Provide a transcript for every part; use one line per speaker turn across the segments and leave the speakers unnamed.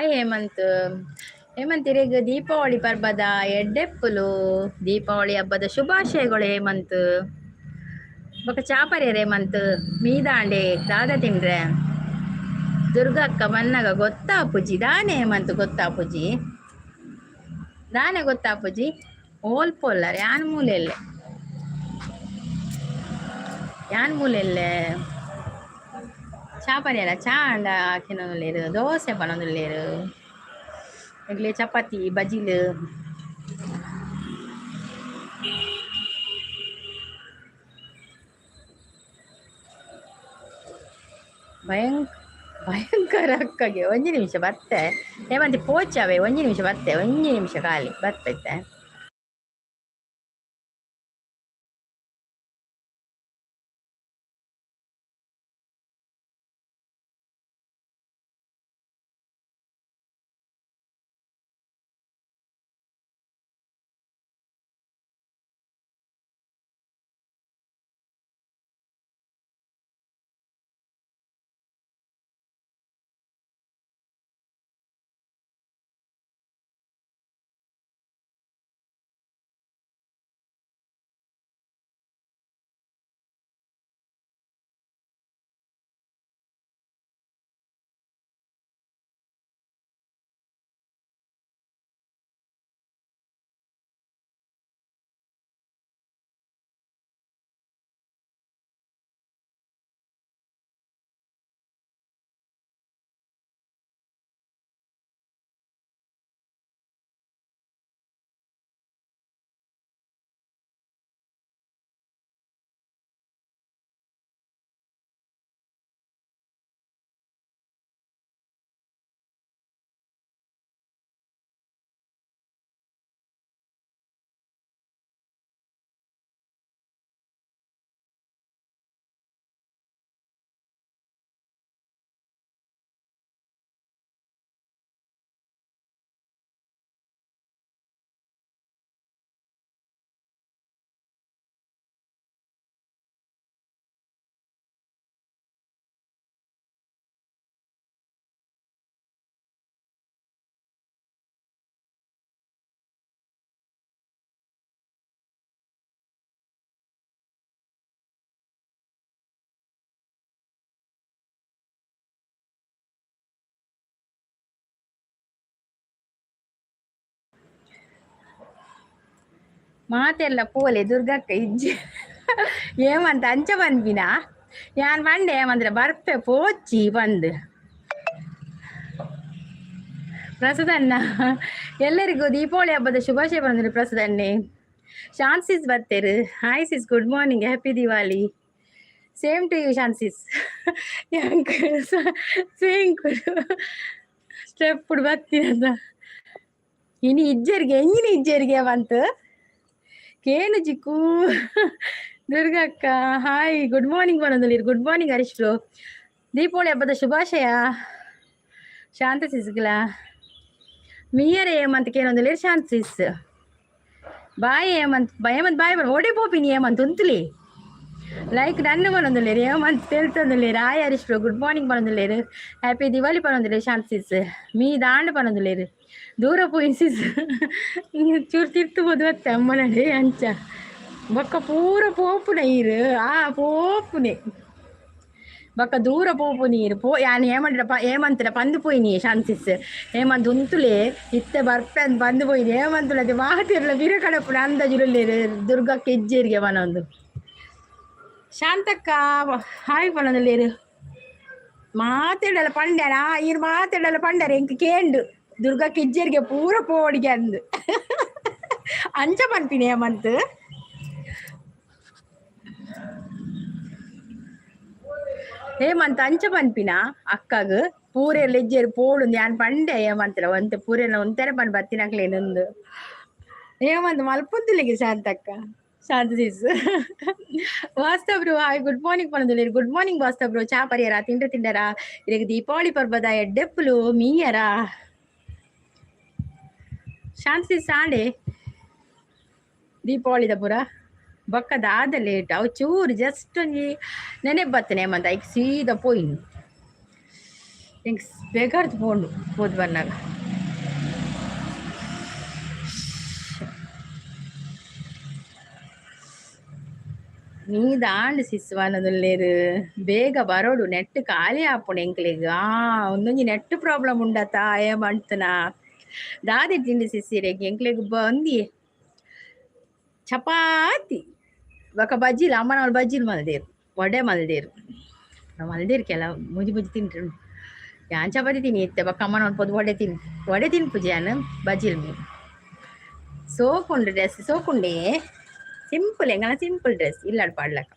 Hi Hemant. Hemant, ಇರೆಗ್ ದೀಪಾವಳಿ ಪರ್ಬದ ಎಡ್ಡೆಪ್ಪುಲು. ದೀಪಾವಳಿ ಹಬ್ಬದ ಶುಭಾಶಯಗಳು ಹೇಮಂತ್. ಬೊಕ ಚಾಪರ್ಯರ್ ಹೇಮಂತ್? ಮೀದಾಂಡೆ ದಾದ ತಿಂಡ್ರೆ? ದುರ್ಗಕ್ಕ ಬನ್ನಗ ಗೊತ್ತಾಪುಜಿ ದಾನೆ ಹೇಮಂತ್? ಗೊತ್ತಾಪುಜಿ ದಾನೆ? ಗೊತ್ತಾಪುಜಿ ಓಲ್ ಪೋಲ್ಲಾರ? ಯಾನ್ ಮೂಲೆಲ್ಲೆ, ಯಾನ್ ಮೂಲೆಲ್ಲೆ. ಚಾ ಪರಿಯರ? ಚಾ ಅಂಡ ಕೆನೊಂದುಲ್ಲೆರ್, ದೋಸೆ ಪನೊಂದುಲ್ಲೆರ್. ಎಗ್ಲೆ ಚಪಾತಿ, ಬಜಿಲ್. ಭಯಂಕರ ಅಕ್ಕಗೆ. ಒಂಜಿ ನಿಮಿಷ ಬರ್ತೆ ಹೇಮಂತಿ. ಪೋಚಾವೆ, ಒಂಜಿ ನಿಮಿಷ ಬರ್ತೆ, ಒಂಜಿ ನಿಮಿಷ ಖಾಲಿ ಬರ್ತೈತೆ. ಮಾತೆಲ್ಲ ಪೋಲೆ ದುರ್ಗಕ್ಕ ಇಜ್ಜಿ ಏಮಂತ ಅಂಚ ಪನ್ಪಿನ? ಯಾನ್ ಪಂಡೆ ಏಮಂದ್ರೆ ಬರ್ಪೆ, ಪೋಚಿ ಬಂದ್. ಪ್ರಸದಣ್ಣ, ಎಲ್ಲರಿಗೂ ದೀಪಾವಳಿ ಹಬ್ಬದ ಶುಭಾಶಯ ಬಂದ್ರೆ ಪ್ರಸದಣ್ಣೆ. ಶಾನ್ಸಿಸ್ ಬರ್ತೇರು. Hi sis, good morning, happy Diwali. Same to you ಶಾನ್ಸಿಸ್. Same step ಬತ್ತೀನದ. ಇನಿ ಇಜ್ಜರಿಗೆ, ಎಂಜಿನ ಇಜ್ಜರಿಗೆ ಬಂತು ಕೇನು ಜಿಕ್ಕು. ದುರ್ಗಕ್ಕ ಹಾಯ್, ಗುಡ್ ಮಾರ್ನಿಂಗ್ ಬರೋದಿಲ್ಲ. Good morning Harish bro, Deepavali ಹಬ್ಬದ ಶುಭಾಶಯ. ಶಾಂತ ಸಿಸ್ಗಲ ಮೀಯರ ಏಮಂತ ಕೇನೊಂದಿಲ್ಲ. ಶಾಂತ ಸಿಸ್ ಬಾಯ್ ಹೇಮಂತ್, ಹೇಮಂತ್ ಬಾಯ್. ಬರ ಓಡಿ ಪೋಪಿನಿ ಹೇಮಂತ್. ಉಂತುಲಿ ಲೈಕ್ ಡನ್ ಪನೊಂದುಲ್ಲೆರ್ ಹೇಮಂತ್. ತೆಲ್ತೊಂದುಲ್ಲೆರ್. Hi Harish bro, good morning ಪನೊಂದುಲ್ಲೆರ್. ಹ್ಯಾಪಿ ದಿವಾಲಿ ಪನೊಂದುಲ್ಲೆರ್ ಶಾಂತ ಸಿಸ್. ಮೀ ದಾಂಡ್ ಪನೊಂದುಲ್ಲೆರ್. ದೂರ ಪೋಯಿನ್ ಸಿಸ್, ಚೂರು ತಿರ್ತು ಪೋದು ಬತ್ತೆ ಅಮ್ಮನಡೆ. ಅಂಚ ಬೊಕ್ಕ ಪೂರ ಪೋಪುನ ಈರು, ಆ ಪೋಪುನೆ ಬೊಕ್ಕ ದೂರ ಪೋಪು ನೀರು ಪೋ. ಯಾನ್ ಹೇಮಂತ ಹೇಮಂತಡ ಪಂದು ಪೋಯಿನಿ. ಶಾಂತಿಸ್ ಹೇಮಂತ್ ಉಂತುಲೆ, ಇತ್ತೆ ಬರ್ಪೆ ಅಂದ್ ಬಂದು ಪೋಯಿನಿ. ಹೇಮಂತುಲತೆ ಮಾತಿರ್ಲ ಬಿರ ಕಡಪುನ ಅಂದಾಜುಲ್ಲೆರ್. ದುರ್ಗಕ್ಕ ಇಜ್ಜೇರಿಗೆ ಪನೊಂದು. ಶಾಂತಕ್ಕ ಹಾಯ್ ಪನೊಂದುಲ್ಲೆರ್. ಮಾತೆಡಲ ಪಂಡ್ಯಾನ ಈರ್? ಮಾತೆಡಲ ಪಂಡರೆ ಎಂಕ್ ಕೇಂಡು, ದುರ್ಗಕ್ಕ ಇಜ್ಜೇರಿಗೆ ಪೂರ ಪೋಡಿಗೆ ಅಂದ್. ಅಂಚ ಪನ್ಪಿನಿ ಹೇಮಂತ್? ಹೇಮಂತ್ ಅಂಚ ಪನ್ಪಿನ? ಅಕ್ಕಗ್ ಪೂರೆಲ್ಲ ಇಜ್ಜೇರು ಪೋಡು ಯಾನ್ ಪಂಡೆ ಹೇಮಂತ್ರ. ಒಂತೆ ಪೂರೆಲ್ಲ ಒಂತೆರೆ ಪಂಡ್ ಬತ್ತಿನಕ್ಲೇನೊಂದು Hemant ಮಲ್ಪೊಂದುಲ್ಲೆಗೆ. Shantakka, Shanta sis. Vastava bro hi, good morning ಪನೊಂದುಲ್ಲೆರ್. Good morning Vastava bro. ಚಾ ಪರಿಯರ? ತಿಂಡ್ರೆ ತಿಂಡರ? ಇರೆಗ್ ದೀಪಾವಳಿ ಪರ್ಬದ ಎಡ್ಡೆಪ್ಪುಲು. ಮೀಯರ ಶಾಂತ ಸಿಸ್ ಆಂಡೆ ದೀಪಾವಳಿದ ಪುರ. ಬೊಕ್ಕ ದಾದ ಲೇಟ್ ಅವು ಚೂರು ಜಸ್ಟ್ ಒಂಜಿ ನೆನೆಪು ಬತ್ತನೆ ಹೇಮಂತ, ಐಕ್ ಸೀದಾ ಪೋಯಿನಿ. ಎಂಕ್ ಬೇಗಾರ್ದು ಪೋಂಡು ಪೋದು ಬನ್ನಾಗ. ನೀದಾಂಡ್ ಸಿಸ್ವಾನದುಲ್ಲೇರು ಬೇಗ ಬರೋಡು, ನೆಟ್ ಖಾಲಿ ಆಪುಂಡು ಎಂಕ್ಲೆಗ್. ಆ ಒಂದೊಂಜಿ ನೆಟ್ ಪ್ರಾಬ್ಲಮ್ ಉಂಡತ ಏಮಂತನ ದಾದಿ ತಿಂಡಿ ಸಿಸ್ಸಿರೆಗ್ ಎಂಕ್ಲೆಗ್ ಬಂದಿ ಚಪಾತಿ ಬೊಕ ಬಜ್ಜಿಲ್, ಅಮ್ಮನವ್ರು ಬಜ್ಜಿಲ್ ಮಲ್ದೇರು, ವಡೆ ಮಲ್ದೇರು, ಮಲ್ದೇರು ಕೆಲ ಮುಜಿ ಮುಜಿ ತಿಂಟ್ರು. ಯಾನ್ ಚಪಾತಿ ತಿನಿ ಇತ್ತೆ, ಬೊಕ ಅಮ್ಮನವ್ರು ಪೋದು ವಡೆ ತಿನ್ ವಡೆ ತಿನ್ಪುಜಿ ಯಾನ್, ಬಜ್ಜಿಲ್ ಮೀನ್. ಸೋಕುಂಡು ಡ್ರೆಸ್, ಸೋಕುಂಡೆ ಸಿಂಪಲ್, ಎಂಗಲ ಸಿಂಪಲ್ ಡ್ರೆಸ್ ಇಲ್ಲಾಡ್ ಪಾಡ್ಲಕ.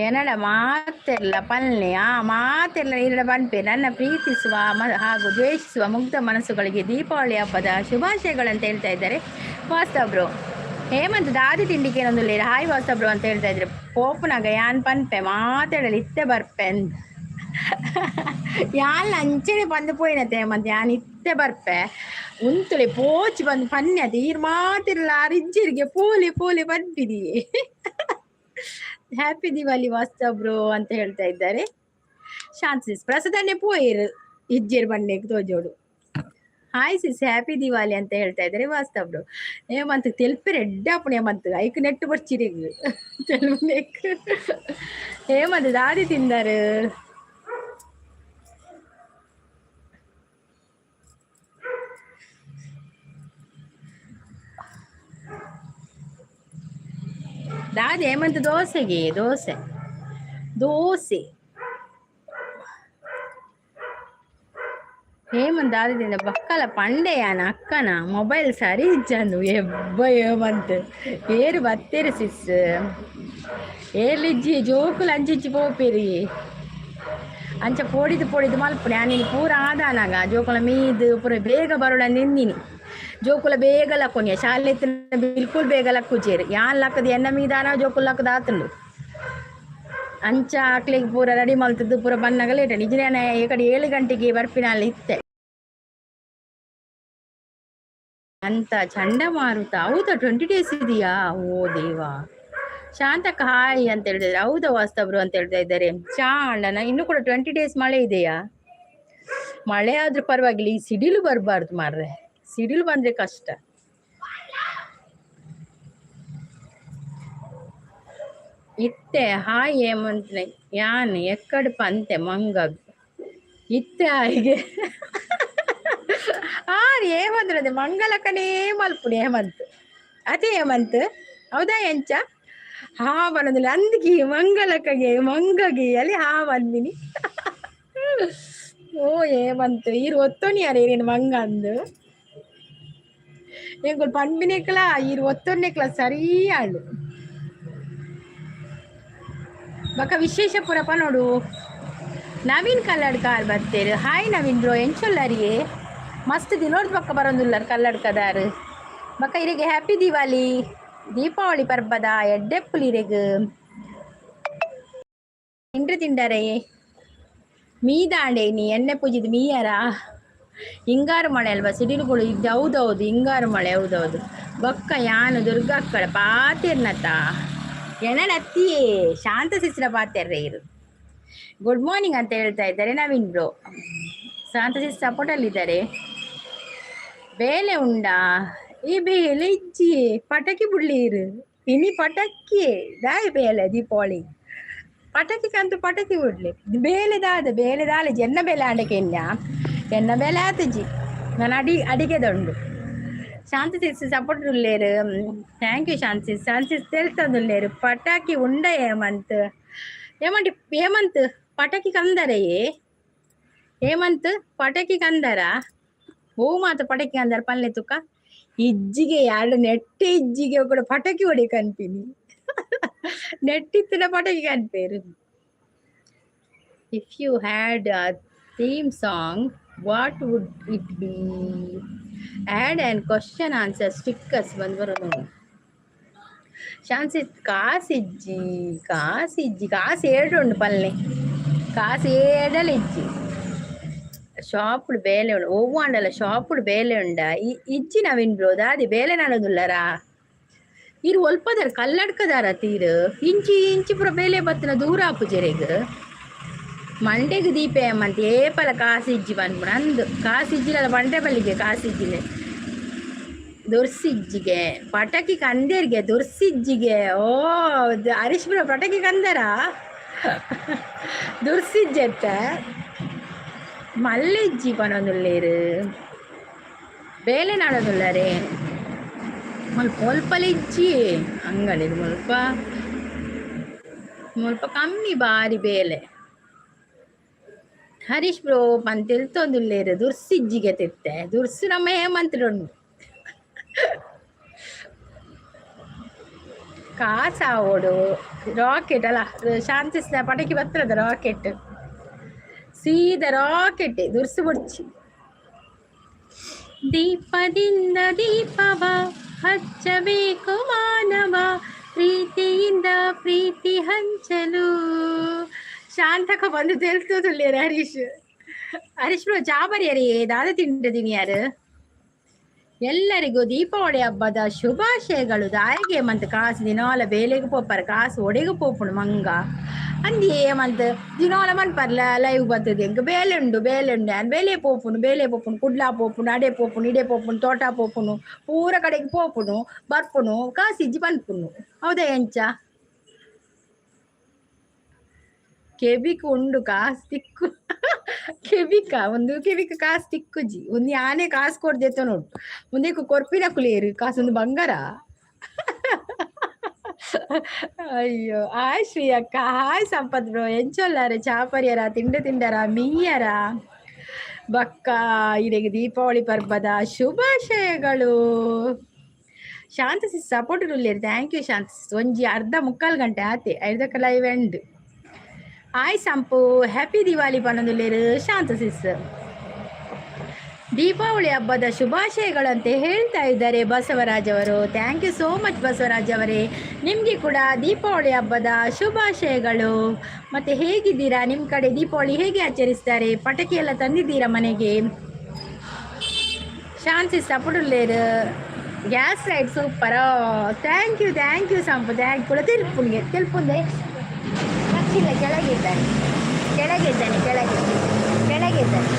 ಏನಡ ಮಾತೆಲ್ಲ ಪಲ್ಲೆ ಆ ಮಾತೆಲ್ಲ ಇರಡ ಪನ್ಪೆ. ನನ್ನ ಪ್ರೀತಿಸುವ ಹಾಗೂ ದ್ವೇಷಿಸುವ ಮುಗ್ಧ ಮನಸ್ಸುಗಳಿಗೆ ದೀಪಾವಳಿ ಹಬ್ಬದ ಶುಭಾಶಯಗಳಂತ ಹೇಳ್ತಾ ಇದ್ದಾರೆ ವಾಸ್ತವ್ ಬ್ರೋ. ಹೇಮಂತ್ ದಾದಿ ತಿಂಡಿಗೆ ಏನೊಂದು ಹಾಯ್ ವಾಸ್ತವ್ ಬ್ರೋ ಅಂತ ಹೇಳ್ತಾ ಇದ್ದಾರೆ. ಪೋಪುನಾಗ ಯಾನ್ ಪನ್ಪೆ ಮಾತಾಡಲಿ ಇತ್ತೆ ಬರ್ಪೆ ಯಾನ್ ಅಂಚನೆ ಬಂದು ಪೋಯಿನತೆ ಹೇಮಂತ್, ಯಾನ್ ಇತ್ತೆ ಬರ್ಪೆ ಉಂತುಲೆ ಪೋಚಿ ಬಂದು ಪನ್ಯತೆ ಈರ್ ಮಾತಿರ್ಲ ಅರಿಜ್ಜರಿಗೆ ಪೋಲೆ ಪೋಲೆ ಪನ್ಪಿದಿ. ಹ್ಯಾಪಿ ದಿವಾಲಿ ವಾಸ್ತವ್ ಬ್ರೋ ಅಂತ ಹೇಳ್ತಾ ಇದ್ದಾರೆ. ಶಾಂತ ಸಿಸ್ ಪ್ರಸಾದನ್ನೇ ಪೋಯಿರು ಇಜ್ಜೇರ್ ಬನ್ನೆಗ್ ತೋಜೋಡು. ಹಾಯ್ ಸಿಸ್, ಹ್ಯಾಪಿ ದಿವಾಲಿ ಅಂತ ಹೇಳ್ತಾ ಇದ್ದಾರೆ ವಾಸ್ತವ್ ಬ್ರೋ. ಹೇಮಂತ್ ತೆಲ್ಪೆರ್ ಎಡ್ಡೆ ಆಪುಂಡು ಹೇಮಂತ್, ಐಕ್ ನೆಟ್ಟು ಬೊಡ್ಚಿರೆಗ್ ತೆಲ್ಪುನೆಕ್. ಹೇಮಂತ್ ದಾದಿ ತಿಂದಾರು? ದಾದಿ ಹೇಮಂತ್ ದೋಸೆಗೆ ದೋಸೆ ದೋಸೆ ಹೇಮಂತ್ ದಾದಿ ತಿಂದ ಬಕ್ಕಲ ಪಂಡೆಯಾನ ಅಕ್ಕನ ಮೊಬೈಲ್ ಸರಿ ಇಜ್ಜಂದು ಎಬ್ಬ ಹೇಮಂತ್ ಏರು ಬತ್ತೇರು ಸಿಸ್ ಏರ್ಲಿಜ್ಜಿ ಜೋಕುಲು ಅಂಚಿಂಚಿ ಪೋಪೆರಿ ಅಂಚ ಪೋಡಿದು ಪೋಡಿದು ಮಲ್ಪುನೆ. ಯಾನಿನಿ ಪೂರ ಆದಾನಾಗ ಜೋಕುಲ ಮೀದು ಪೂರ ಬೇಗ ಬರೋಡ ನಿಂದಿನಿ. ಜೋಕುಲ ಬೇಗ ಲಕ್ಕೊನಿಯ ಶಾಲೆ ಬಿಲ್ಕುಲ್ ಬೇಗ ಲಕ್ಕುಜೇರು, ಯಾನ್ ಲಕ್ಕದ ಎನ್ನ ಮೀದಾನ ಜೋಕುಲ್ ಲಕ್ಕದ ಆತುಂಡು. ಅಂಚ ಆಕ್ಲಿಗೆ ಪೂರ ರೆಡಿ ಮಲ್ತದ್ದು ಪೂರ ಬನ್ನಾಗ ಲೇಟ್. ನಿಜನೇ ಈ ಕಡೆ 7 ಗಂಟೆಗೆ ಬರ್ಪಿನ ಇತ್ತೆ ಅಂತ ಚಂಡಮಾರುತ. ಹೌದಾ, 20 ಡೇಸ್ ಇದೆಯಾ? ಓ ದೇವಾ. ಶಾಂತಕ್ಕ ಹಾಯ್ ಅಂತ ಹೇಳ್ತಿದ್ದಾರೆ. ಹೌದಾ ವಾಸ್ತವ್ರು ಅಂತ ಹೇಳ್ತಾ ಇದ್ದಾರೆ. ಚಾ ಅಣ್ಣನ ಇನ್ನು ಕೂಡ 20 ಡೇಸ್ ಮಳೆ ಇದೆಯಾ? ಮಳೆ ಆದ್ರೂ ಪರವಾಗಿಲ್ಲ, ಈ ಸಿಡಿಲು ಬರಬಾರ್ದು ಮಾರ್ರೆ, ಸಿಡಿಲು ಬಂದ್ರೆ ಕಷ್ಟ. ಇತ್ತೆ ಹಾಯ್ ಹೇಮಂತ್ ಯಾನ್ ಎಕ್ಕಡ್ ಪಂತೆ ಮಂಗಗ್ ಇತ್ತೆ ಹಾಯಿಗೆ ಆರ್ ಏಮಂದ್ರೆ ಮಂಗಲಕ್ಕನೇ ಮಲ್ಪುಡಿ ಹೇಮಂತ್ ಅದೇ ಹೇಮಂತ್ ಹೌದಾ ಎಂಚ ಹಾ ಬನ್ನದಿಲ್ಲ ಅಂದ್ಕಿ ಮಂಗಲಕ್ಕಗೆ ಮಂಗಗೆ ಅಲ್ಲಿ ಹಾ ಬಂದಿನಿ. ಓ ಹೇಮಂತ್ ಈರ್ ಒತ್ತೊನಿ ಯಾರು ಏನೇನು ಮಂಗ ಅಂದು ಎಂಕುಲು ಪನ್ಪಿನೆಕ್ಲ ಈರ್ ಒತ್ತೊನ್ನೆಕ್ಲ ಸರಿ ಆಳು. ಬಕ ವಿಶೇಷ ಪುರಪ ನೋಡು. ನವೀನ್ ಕಲ್ಲಡ್ಕ ಬತ್ತೇರು. ಹಾಯ್ ನವೀನ್ ಬ್ರೋ, ಎಂಚೊಲ್ಲರಿಯೇ ಮಸ್ತ್ ದಿನೋರ್ದ ಬಕ್ಕ ಬರೋದುಲ್ಲರ್ ಕಲ್ಲಡ್ಕದಾರು. ಬಕ್ಕ ಇರೆಗೆ ಹ್ಯಾಪಿ ದಿವಾಲಿ, ದೀಪಾವಳಿ ಪರ್ಬದ ಎಡ್ಡೆಪ್ಪುಲು ಇರೆಗ್. ತಿಂಡ್ರೆ ತಿಂಡರೆ ಮೀದಾಂಡೆ ನೀ ಎಣ್ಣೆ ಪೂಜಿದ ಮೀಯರ. ಹಿಂಗಾರು ಮಳೆ ಅಲ್ವಾ, ಸಿಡಿಲುಗಳು ಇದ್ದು. ಹೌದೌದು ಹಿಂಗಾರು ಮಳೆ, ಹೌದೌದು. ಬೊಕ್ಕ ಯಾನು ದುರ್ಗಕ್ಕಡ ಪಾತೆರ್ನತ ಎನಡತ್ತಿಯೇ ಶಾಂತ ಶಿಸ್ರ ಪಾತೆರ್ರೆ ಇರು. ಗುಡ್ ಮಾರ್ನಿಂಗ್ ಅಂತ ಹೇಳ್ತಾ ಇದ್ದಾರೆ ನವೀನ್ ಬ್ರೋ. ಶಾಂತ ಸಿಸ್ ಸಪೋರ್ಟ್ ಅಲ್ಲಿದ್ದಾರೆ. ಬೇಲೆ ಉಂಡಾ? ಈ ಬೇಲೆ ಇಜ್ಜಿ, ಪಟಾಕಿ ಬುಡ್ಲೀರು ಇನಿ ಪಟಾಕಿ ದಾಯಿ ಬೇಲೆ ದೀಪಾವಳಿ ಪಟಾಕಿ ಕಂತು ಪಟಾಕಿ ಬುಡ್ಲಿ ಬೇಲೆ ದಾದ ಬೇಲೆ ದಾಲೆ ಎನ್ನ ಬೇಲೆ ಆಂಡಕ್ಕೆ ಎನ್ನ ಎನ್ನ ಬೇಲೆ ಆತಜಿ ನಾನು ಅಡಿ ಅಡಿಗೆದುಂಡು. ಶಾಂತಿ ಸಿಸ್ ಸಪೋರ್ಟ್ ಉಲ್ಲೇರು. Thank you Shanti sis. Shanti sis ತೆಲ್ತದುಲ್ಲೇರು ಪಟಾಕಿ ಉಂಡ ಹೇಮಂತ್ ಹೇಮಂತ್ ಹೇಮಂತ್ ಪಟಾಕಿ ಕಂದರೆಯೇ ಹೇಮಂತ್ ಪಟಾಕಿ ಕಂದರ ಹೂ ಮಾತ ಪಟಾಕಿ ಕಂದರ ಪಲ್ಲೆ ತುಕ್ಕ ಇಜ್ಜಿಗೆ ಎರಡು ನೆಟ್ಟೆ ಇಜ್ಜಿಗೆ ಕೂಡ ಪಟಾಕಿ ಹೊಡಿ ಕನ್ಪಿನಿ ನೆಟ್ಟಿತ್ತಿನ ಪಟಾಕಿ ಕನ್ಪೇರು. If you had a theme song, what would it be? Add and question answer stickers ಬಂದು ಬರೋದು. ಶಾನ್ಸಿ ಕಾಸಿಜ್ಜಿ ಕಾಸಿಜ್ಜಿ ಕಾಸು ಏಳು ಉಂಡು ಪಲ್ಲೆ ಕಾಸು ಏಡಲ ಇಜ್ಜಿ. ಶಾಪುಡು ಬೇಲೆ ಉಂಡು ಒವ್ವು ಆಂಡಲ ಶಾಪುಡು ಬೇಲೆ ಉಂಡ ಇಜ್ಜಿ ನವೀನ್ ಬ್ರೋ ದಾದಿ ಬೇಲೆ ನಡೋದುಲ್ಲರಾ ಈರ್ ಒಲ್ಪದಾರ ಕಲ್ಲಡ್ಕದಾರ ತೀರು ಇಂಚಿ ಇಂಚಿ ಪೂರ ಬೇಲೆ ಬತ್ತಿನ ದೂರ ಆಪುಜೆರೆಗ್ ಮಂಡೆಗ್ ದೀಪೆ ಮಂತ್ ಏಪಲ ಕಾಸು ಇಜ್ಜಿ ಪನ್ಪುನ ಅಂದ್ ಕಾಸು ಇಜ್ಜಿಲ್ಲ ಪಂಡೆ ಬಲ್ಲಿಗೆ ಕಾಸು ಇಜ್ಜಿಲೆ. ದುರ್ಸಿಜ್ಜಿಗೆ ಪಟಾಕಿ ಕಂದೇರ್ಗೆ ದುರ್ಸಿಜ್ಜಿಗೆ. ಓ ಹರೀಶ್ ಬ್ರೋ, ಪಟಾಕಿ ಕಂದರ ದುರ್ಸಿಜ್ಜೆತ್ತ ಮಲ್ಲೆಜ್ಜಿ ಪನೊಂದುಲ್ಲೇರು. ಬೇಲೆ ನಾಡೋದುಲ್ಲರೇ. ಮುಲ್ಪ ಒಲ್ಪಲ ಇಜ್ಜಿ ಅಂಗಡಿಡ್. ಮುಲ್ಪ ಮುಲ್ಪ ಕಮ್ಮಿ ಬಾರಿ ಬೇಲೆ. ಹರೀಶ್ ಬ್ರೋ ಪಂತೆಲ್ತೊಂದುಲ್ಲೇರು ದುರ್ಸಿಜ್ಜಿಗೆ ತಿತ್ತೆ ದುರ್ಸು ನಮ್ಮ ಹೇಮಂತ್ರುಂಡು. ಕಾಸಾವೋಡು ರಾಕೆಟ್ ಅಲ್ಲ ಶಾಂತಿಸ್ನ ಪಟಾಕಿ ಬತ್ತದ ರಾಕೆಟ್ ಸೀದಾ ರಾಕೆಟ್ ದುರ್ಸು ಬೊಡ್ಚಿ. ದೀಪದಿಂದ ದೀಪವ ಹಚ್ಚಬೇಕು ಮಾನವ ಪ್ರೀತಿಯಿಂದ ಪ್ರೀತಿ ಹಂಚಲು. ಶಾಂತಕ ಬಂದು ತೆಲ್ತುಲ್ಲೇರು ಹರೀಶ್. ಹರೀಶ್ ಬ್ರೋ, ಚಾ ಬರಿಯರಿ ದಾದ ತಿಂಡಿದೀನಿ ಯಾರು. ಎಲ್ಲರಿಗೂ ದೀಪಾವಳಿ ಹಬ್ಬದ ಶುಭಾಶಯಗಳು. ದಾಯಿಗೆ ಮಂತ್ ಕಾಸು ದಿನಾಲ ಬೇಲೆಗೆ ಪೋಪರ ಕಾಸು ಒಡೆಗೆ ಪೋಪುಂಡು ಮಂಗ ಅಂದಿ ಮಂತ್ ದಿನಾಲ ಮನ್ಪರ್ಲ ಲೈವ್ ಬರ್ತದೆ. ಎಂಕ್ ಬೇಲೆ ಉಂಡು, ಬೇಲೆ ಉಂಡು, ಯಾನ್ ಬೇಲೆ ಪೋಪುಂಡು, ಬೇಲೆ ಪೋಪುಂಡು, ಕುಡ್ಲ ಪೋಪುಂಡು, ಅಡೆ ಪೋಪುಂಡು, ಇಡೆ ಪೋಪುಂಡು, ತೋಟ ಪೋಪುಂಡು, ಪೂರ ಕಡೆಗೆ ಪೋಪುಂಡು ಬರ್ಪುನು ಕಾಸು ಇಜ್ಜಿ ಪನ್ಪುಂಡು. ಹೌದಾ ಎಂಚ? ಕೆಬಿಕ್ ಉಂಡು ಕಾಸು ತಿಕ್ಕು ಕೆಬಿಕ ಒಂದು ಕೆಬಿಕ್ ಕಾಸು ತಿಕ್ಕುಜಿ. ಒಂದು ಯಾನೇ ಕಾಸು ಕೊಡ್ದೆತ್ತ ನೋಡು ಒಂದೇಕು ಕೊರ್ಪಿನಕುಲೇರು ಕಾಸೊಂದು ಬಂಗಾರ. ಅಯ್ಯೋ, ಹಾಯ್ ಶ್ರೀ ಅಕ್ಕ, ಹಾಯ್ ಸಂಪತ್ ಬ್ರೋ. ಎಂಚೊಲ್ಲಾರೆ? ಚಾಪರಿಯರ ತಿಂಡ ತಿಂಡರ ಮೀಯರ ಬಕ್ಕ ಇರೆಗ್ ದೀಪಾವಳಿ ಪರ್ಬದ ಶುಭಾಶಯಗಳು. ಶಾಂತ ಸಿಸ್ ಸಪೋರ್ಟ್ ಉಲ್ಲೇರು. Thank you Shanta sis. ಒಂಜಿ ಅರ್ಧ ಮುಕ್ಕಾಲು ಗಂಟೆ ಆತೆ ಐದಕ್ಕೆ ಲೈವ್ ಎಂಡ್. ಹಾಯ್ ಸಂಪು, ಹ್ಯಾಪಿ ದಿವಾಲಿ ಪನೊಂದುಲ್ಲೇರು ಶಾಂತ ಸಿಸ್. ದೀಪಾವಳಿ ಹಬ್ಬದ ಶುಭಾಶಯಗಳಂತೆ ಹೇಳ್ತಾ ಇದ್ದಾರೆ ಬಸವರಾಜ್ ಅವರು. Thank you so much Basavaraj ಅವರೇ. ನಿಮಗೆ ಕೂಡ ದೀಪಾವಳಿ ಹಬ್ಬದ ಶುಭಾಶಯಗಳು. ಮತ್ತು ಹೇಗಿದ್ದೀರಾ? ನಿಮ್ಮ ಕಡೆ ದೀಪಾವಳಿ ಹೇಗೆ ಆಚರಿಸ್ತಾರೆ? ಪಟಾಕಿ ಎಲ್ಲ ತಂದಿದ್ದೀರಾ ಮನೆಗೆ? ಶಾಂತಿ ಸಪುಡುಲ್ಲೇರು. Gas light super. Thank you, thank you Sampu, thank ಕೂಡ. ತೆಲ್ಪುನ್ಗೆ ತೆಲ್ಪುಂದೆ ಇಲ್ಲ, ಕೆಳಗೆ ಇದ್ದಾನೆ, ಕೆಳಗೆ ಇದ್ದಾನೆ, ಕೆಳಗೆ ಕೆಳಗೆ ಇದ್ದಾನೆ.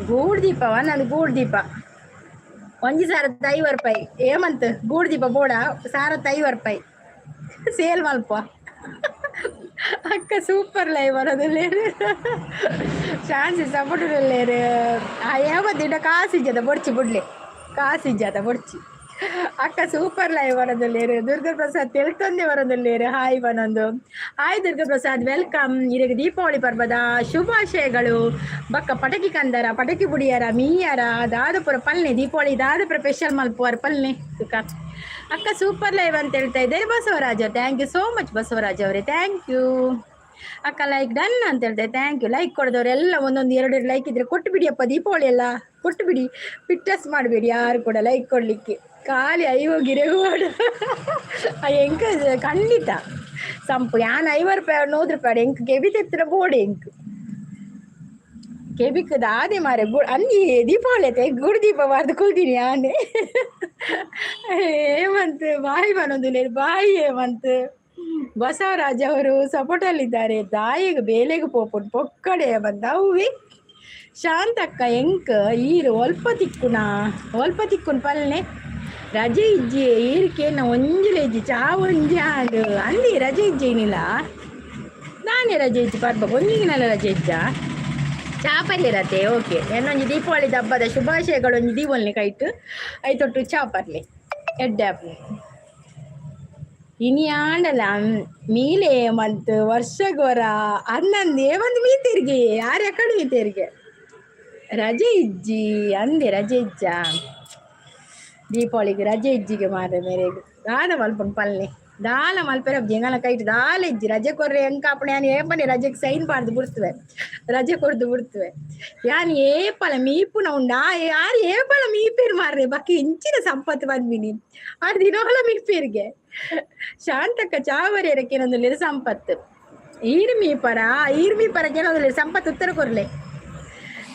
ಗೂಡು ದೀಪವ ನಾನು ಗೂಡು ದೀಪ ಒಂಜಿ 1050 ರೂಪಾಯಿ. ಏಮಂತ್ ಗೂಡು ದೀಪ ಬೋಡ 1050 ರೂಪಾಯಿ ಸೇಲ್ ಮಲ್ಪ. ಅಕ್ಕ ಸೂಪರ್ ಲೈವ್ ಬರೋದಿಲ್ಲೇರು. ಶಾನ್ಸಿ ಸಪೋರ್ಟ್ ಉಲ್ಲೇರು. ಆ ಏಮಂತ್ ಕಾಸು ಇಜ್ಜದ ಬೊಡ್ಚಿ ಬುಡ್ಲೆ ಕಾಸು ಇಜ್ಜದ ಬೊಡ್ಚಿ. ಅಕ್ಕ ಸೂಪರ್ ಲೈವ್ ಬರೋದಿಲ್ಲೇರು. ದುರ್ಗಾ ಪ್ರಸಾದ್ ತೆಲ್ತೊಂದೆ ಬರೋದಿಲ್ಲೇರು. ಹಾಯ್ ಬನೊಂದು. Hi Durga Prasad, welcome. ಇರೆಗ್ ದೀಪಾವಳಿ ಪರ್ಬದ ಶುಭಾಶಯಗಳು. ಬಕ್ಕ ಪಟಕಿ ಕಂದರ ಪಟಕಿ ಬುಡಿಯರ ಮೀಯರ ದಾದಪುರ ಪಲ್ನೆ ದೀಪಾವಳಿ ದಾದಪುರ ಸ್ಪೆಷಲ್ ಮಲ್ಪುವರ ಪಲ್ನೆ ಸುಖ. ಅಕ್ಕ ಸೂಪರ್ ಲೈವ್ ಅಂತ ಹೇಳ್ತಾ ಇದ್ದಾರೆ Basavaraj. Thank you so much Basavaraj ಅವರೇ, thank you. ಅಕ್ಕ ಲೈಕ್ ಡನ್ ಅಂತ ಹೇಳ್ತಾರೆ. Thank you. Like ಕೊಡದವರೆಲ್ಲ ಒಂದೊಂದು ಎರಡು ಎರಡು ಲೈಕ್ ಇದ್ರೆ ಕೊಟ್ಟು ಬಿಡಿಯಪ್ಪ. ದೀಪಾವಳಿ ಎಲ್ಲ ಕೊಟ್ಟು ಬಿಡಿ. ಪಿಟ್ಟಸ್ ಮಾಡಬೇಡಿ ಯಾರು ಕೂಡ ಲೈಕ್ ಕೊಡಲಿಕ್ಕೆ. ಖಾಲಿ ಐವೋ ಗಿರೆಗೂ ಮಾಡು ಎಂಕ ಖಂಡಿತ ಸಂಪು ಯಾನ್ 50 ರೂಪಾಯಿ 100 ರೂಪಾಯಿ ಎಂಕ್ ಕೆಬಿ ತೆತ್ತಿನ ಬೋಡು ಎಂಕ್ ಕೆಬಿಕ್ ದಾದೆ ಮಾರೆ ಗು ಅಲ್ಲಿ ದೀಪಾವಳಿ ಐತೆ ಗುಡು ದೀಪ ಬಾರ್ದು ಕುಲ್ದಿನಿ ಯಾನೆ. ಹೇಮಂತ್ ಬಾಯಿ ಬನ್ನೊಂದು ಬಾಯಿ. ಹೇಮಂತ್ ಬಸವರಾಜ್ ಅವರು ಸಪೋರ್ಟಲ್ಲಿದ್ದಾರೆ. ದಾಯಿಗ್ ಬೇಲೆಗ್ ಪೋಪುಂಡು ಪೊಕ್ಕಡೆ ಬಂದ ಅವುವೆ. ಶಾಂತಕ್ಕ ಎಂಕ್ ಈರು ಒಲ್ಪ ತಿಕ್ಕುನ ಒಲ್ಪ ತಿಕ್ಕುನ್ ಪಲ್ನೆ. ರಜೆ ಇಜ್ಜಿ ಈರ್ಕೇನ ಒಂಜಿಲ ಇಜ್ಜಿ ಚಾ ಒಂಜಿ ಆಂಡ್ ಅಂದಿ ರಜೆ ಇಜ್ಜಿ ಇನಿಲ ನಾನೇ ರಜೆ ಇಜ್ಜಿ ಪರ್ಬ ಒಂಜಿಗಿನಲ್ಲ ರಜೆ ಇಜ್ಜ ಚಾ ಪರಿಯರತೆ. ಓಕೆ, ಏನೊಂಜಿ ದೀಪಾವಳಿ ಹಬ್ಬದ ಶುಭಾಶಯಗಳು ಒಂಜಿ ದೀವೊಲ್ನೆ ಕೈಟ್ ಐತೊಟ್ಟು ಚಾ ಪರ್ಲೆ ಎಡ್ಡೆ ಆಪುಂಡು. ಇನಿ ಆಂಡಲ ಮೀಲೆ ಮಂತ್ ವರ್ಷಗೊರ ಅನ್ನಂದು ಏವಂದು ಮೀತೆರ್ಗೆ ಯಾರು ಎಕಡೆ ಮೀತೆರ್ಗೆ ರಜೆ ಇಜ್ಜಿ ಅಂದೆ ರಜೆ ಇಜ್ಜ ದೀಪಾವಳಿಗೆ ರಜೆ ಇಜ್ಜಿಗೆ ಮಾರೆ ಮೇರೆಗ್ ದಾದ ಮಲ್ಪುಂಡು ಪಲ್ನೆ ದಾಲ ಮಲ್ಪೆರೆ ಎಂಗಲ ಕೈಟ್ ದಾಲ ಇಜ್ಜಿ. ರಜೆ ಕೊರ್ರೆ ಎಂಕ ಆಪುಂಡು? ಯಾನ್ ಏಪನೆ ರಜೆಗೆ ಸೈನ್ ಪಾಡ್ದು ಬುಡ್ತುವೆ ರಜೆ ಕೊರ್ದು ಬುಡ್ತುವೆ. ಯಾನ್ ಏಪಲ ಮೀಪುನ ಉಂಡಾ ಯಾರು ಏಪಲ ಮೀಪೇರು ಮಾರ್ರೆ ಬಕ್ಕ ಇಂಚಿನ ಸಂಪತ್ತು ಪನ್ಪಿನಿ ಆರ್ ದಿನೋಲ ಮೀಪೇರ್ಗೆ. ಶಾಂತಕ್ಕ ಚಾವರಿಯರ ಕೇನೊಂದುಲ್ಲೆರ್ ಸಂಪತ್ತು ಈರ್ ಮೀಪರ ಈರ್ ಮೀಪರ ಕೇನೊಂದುಲ್ಲೆರ್ ಸಂಪತ್ತು ಉತ್ತರ ಕೊರ್ಲೆ.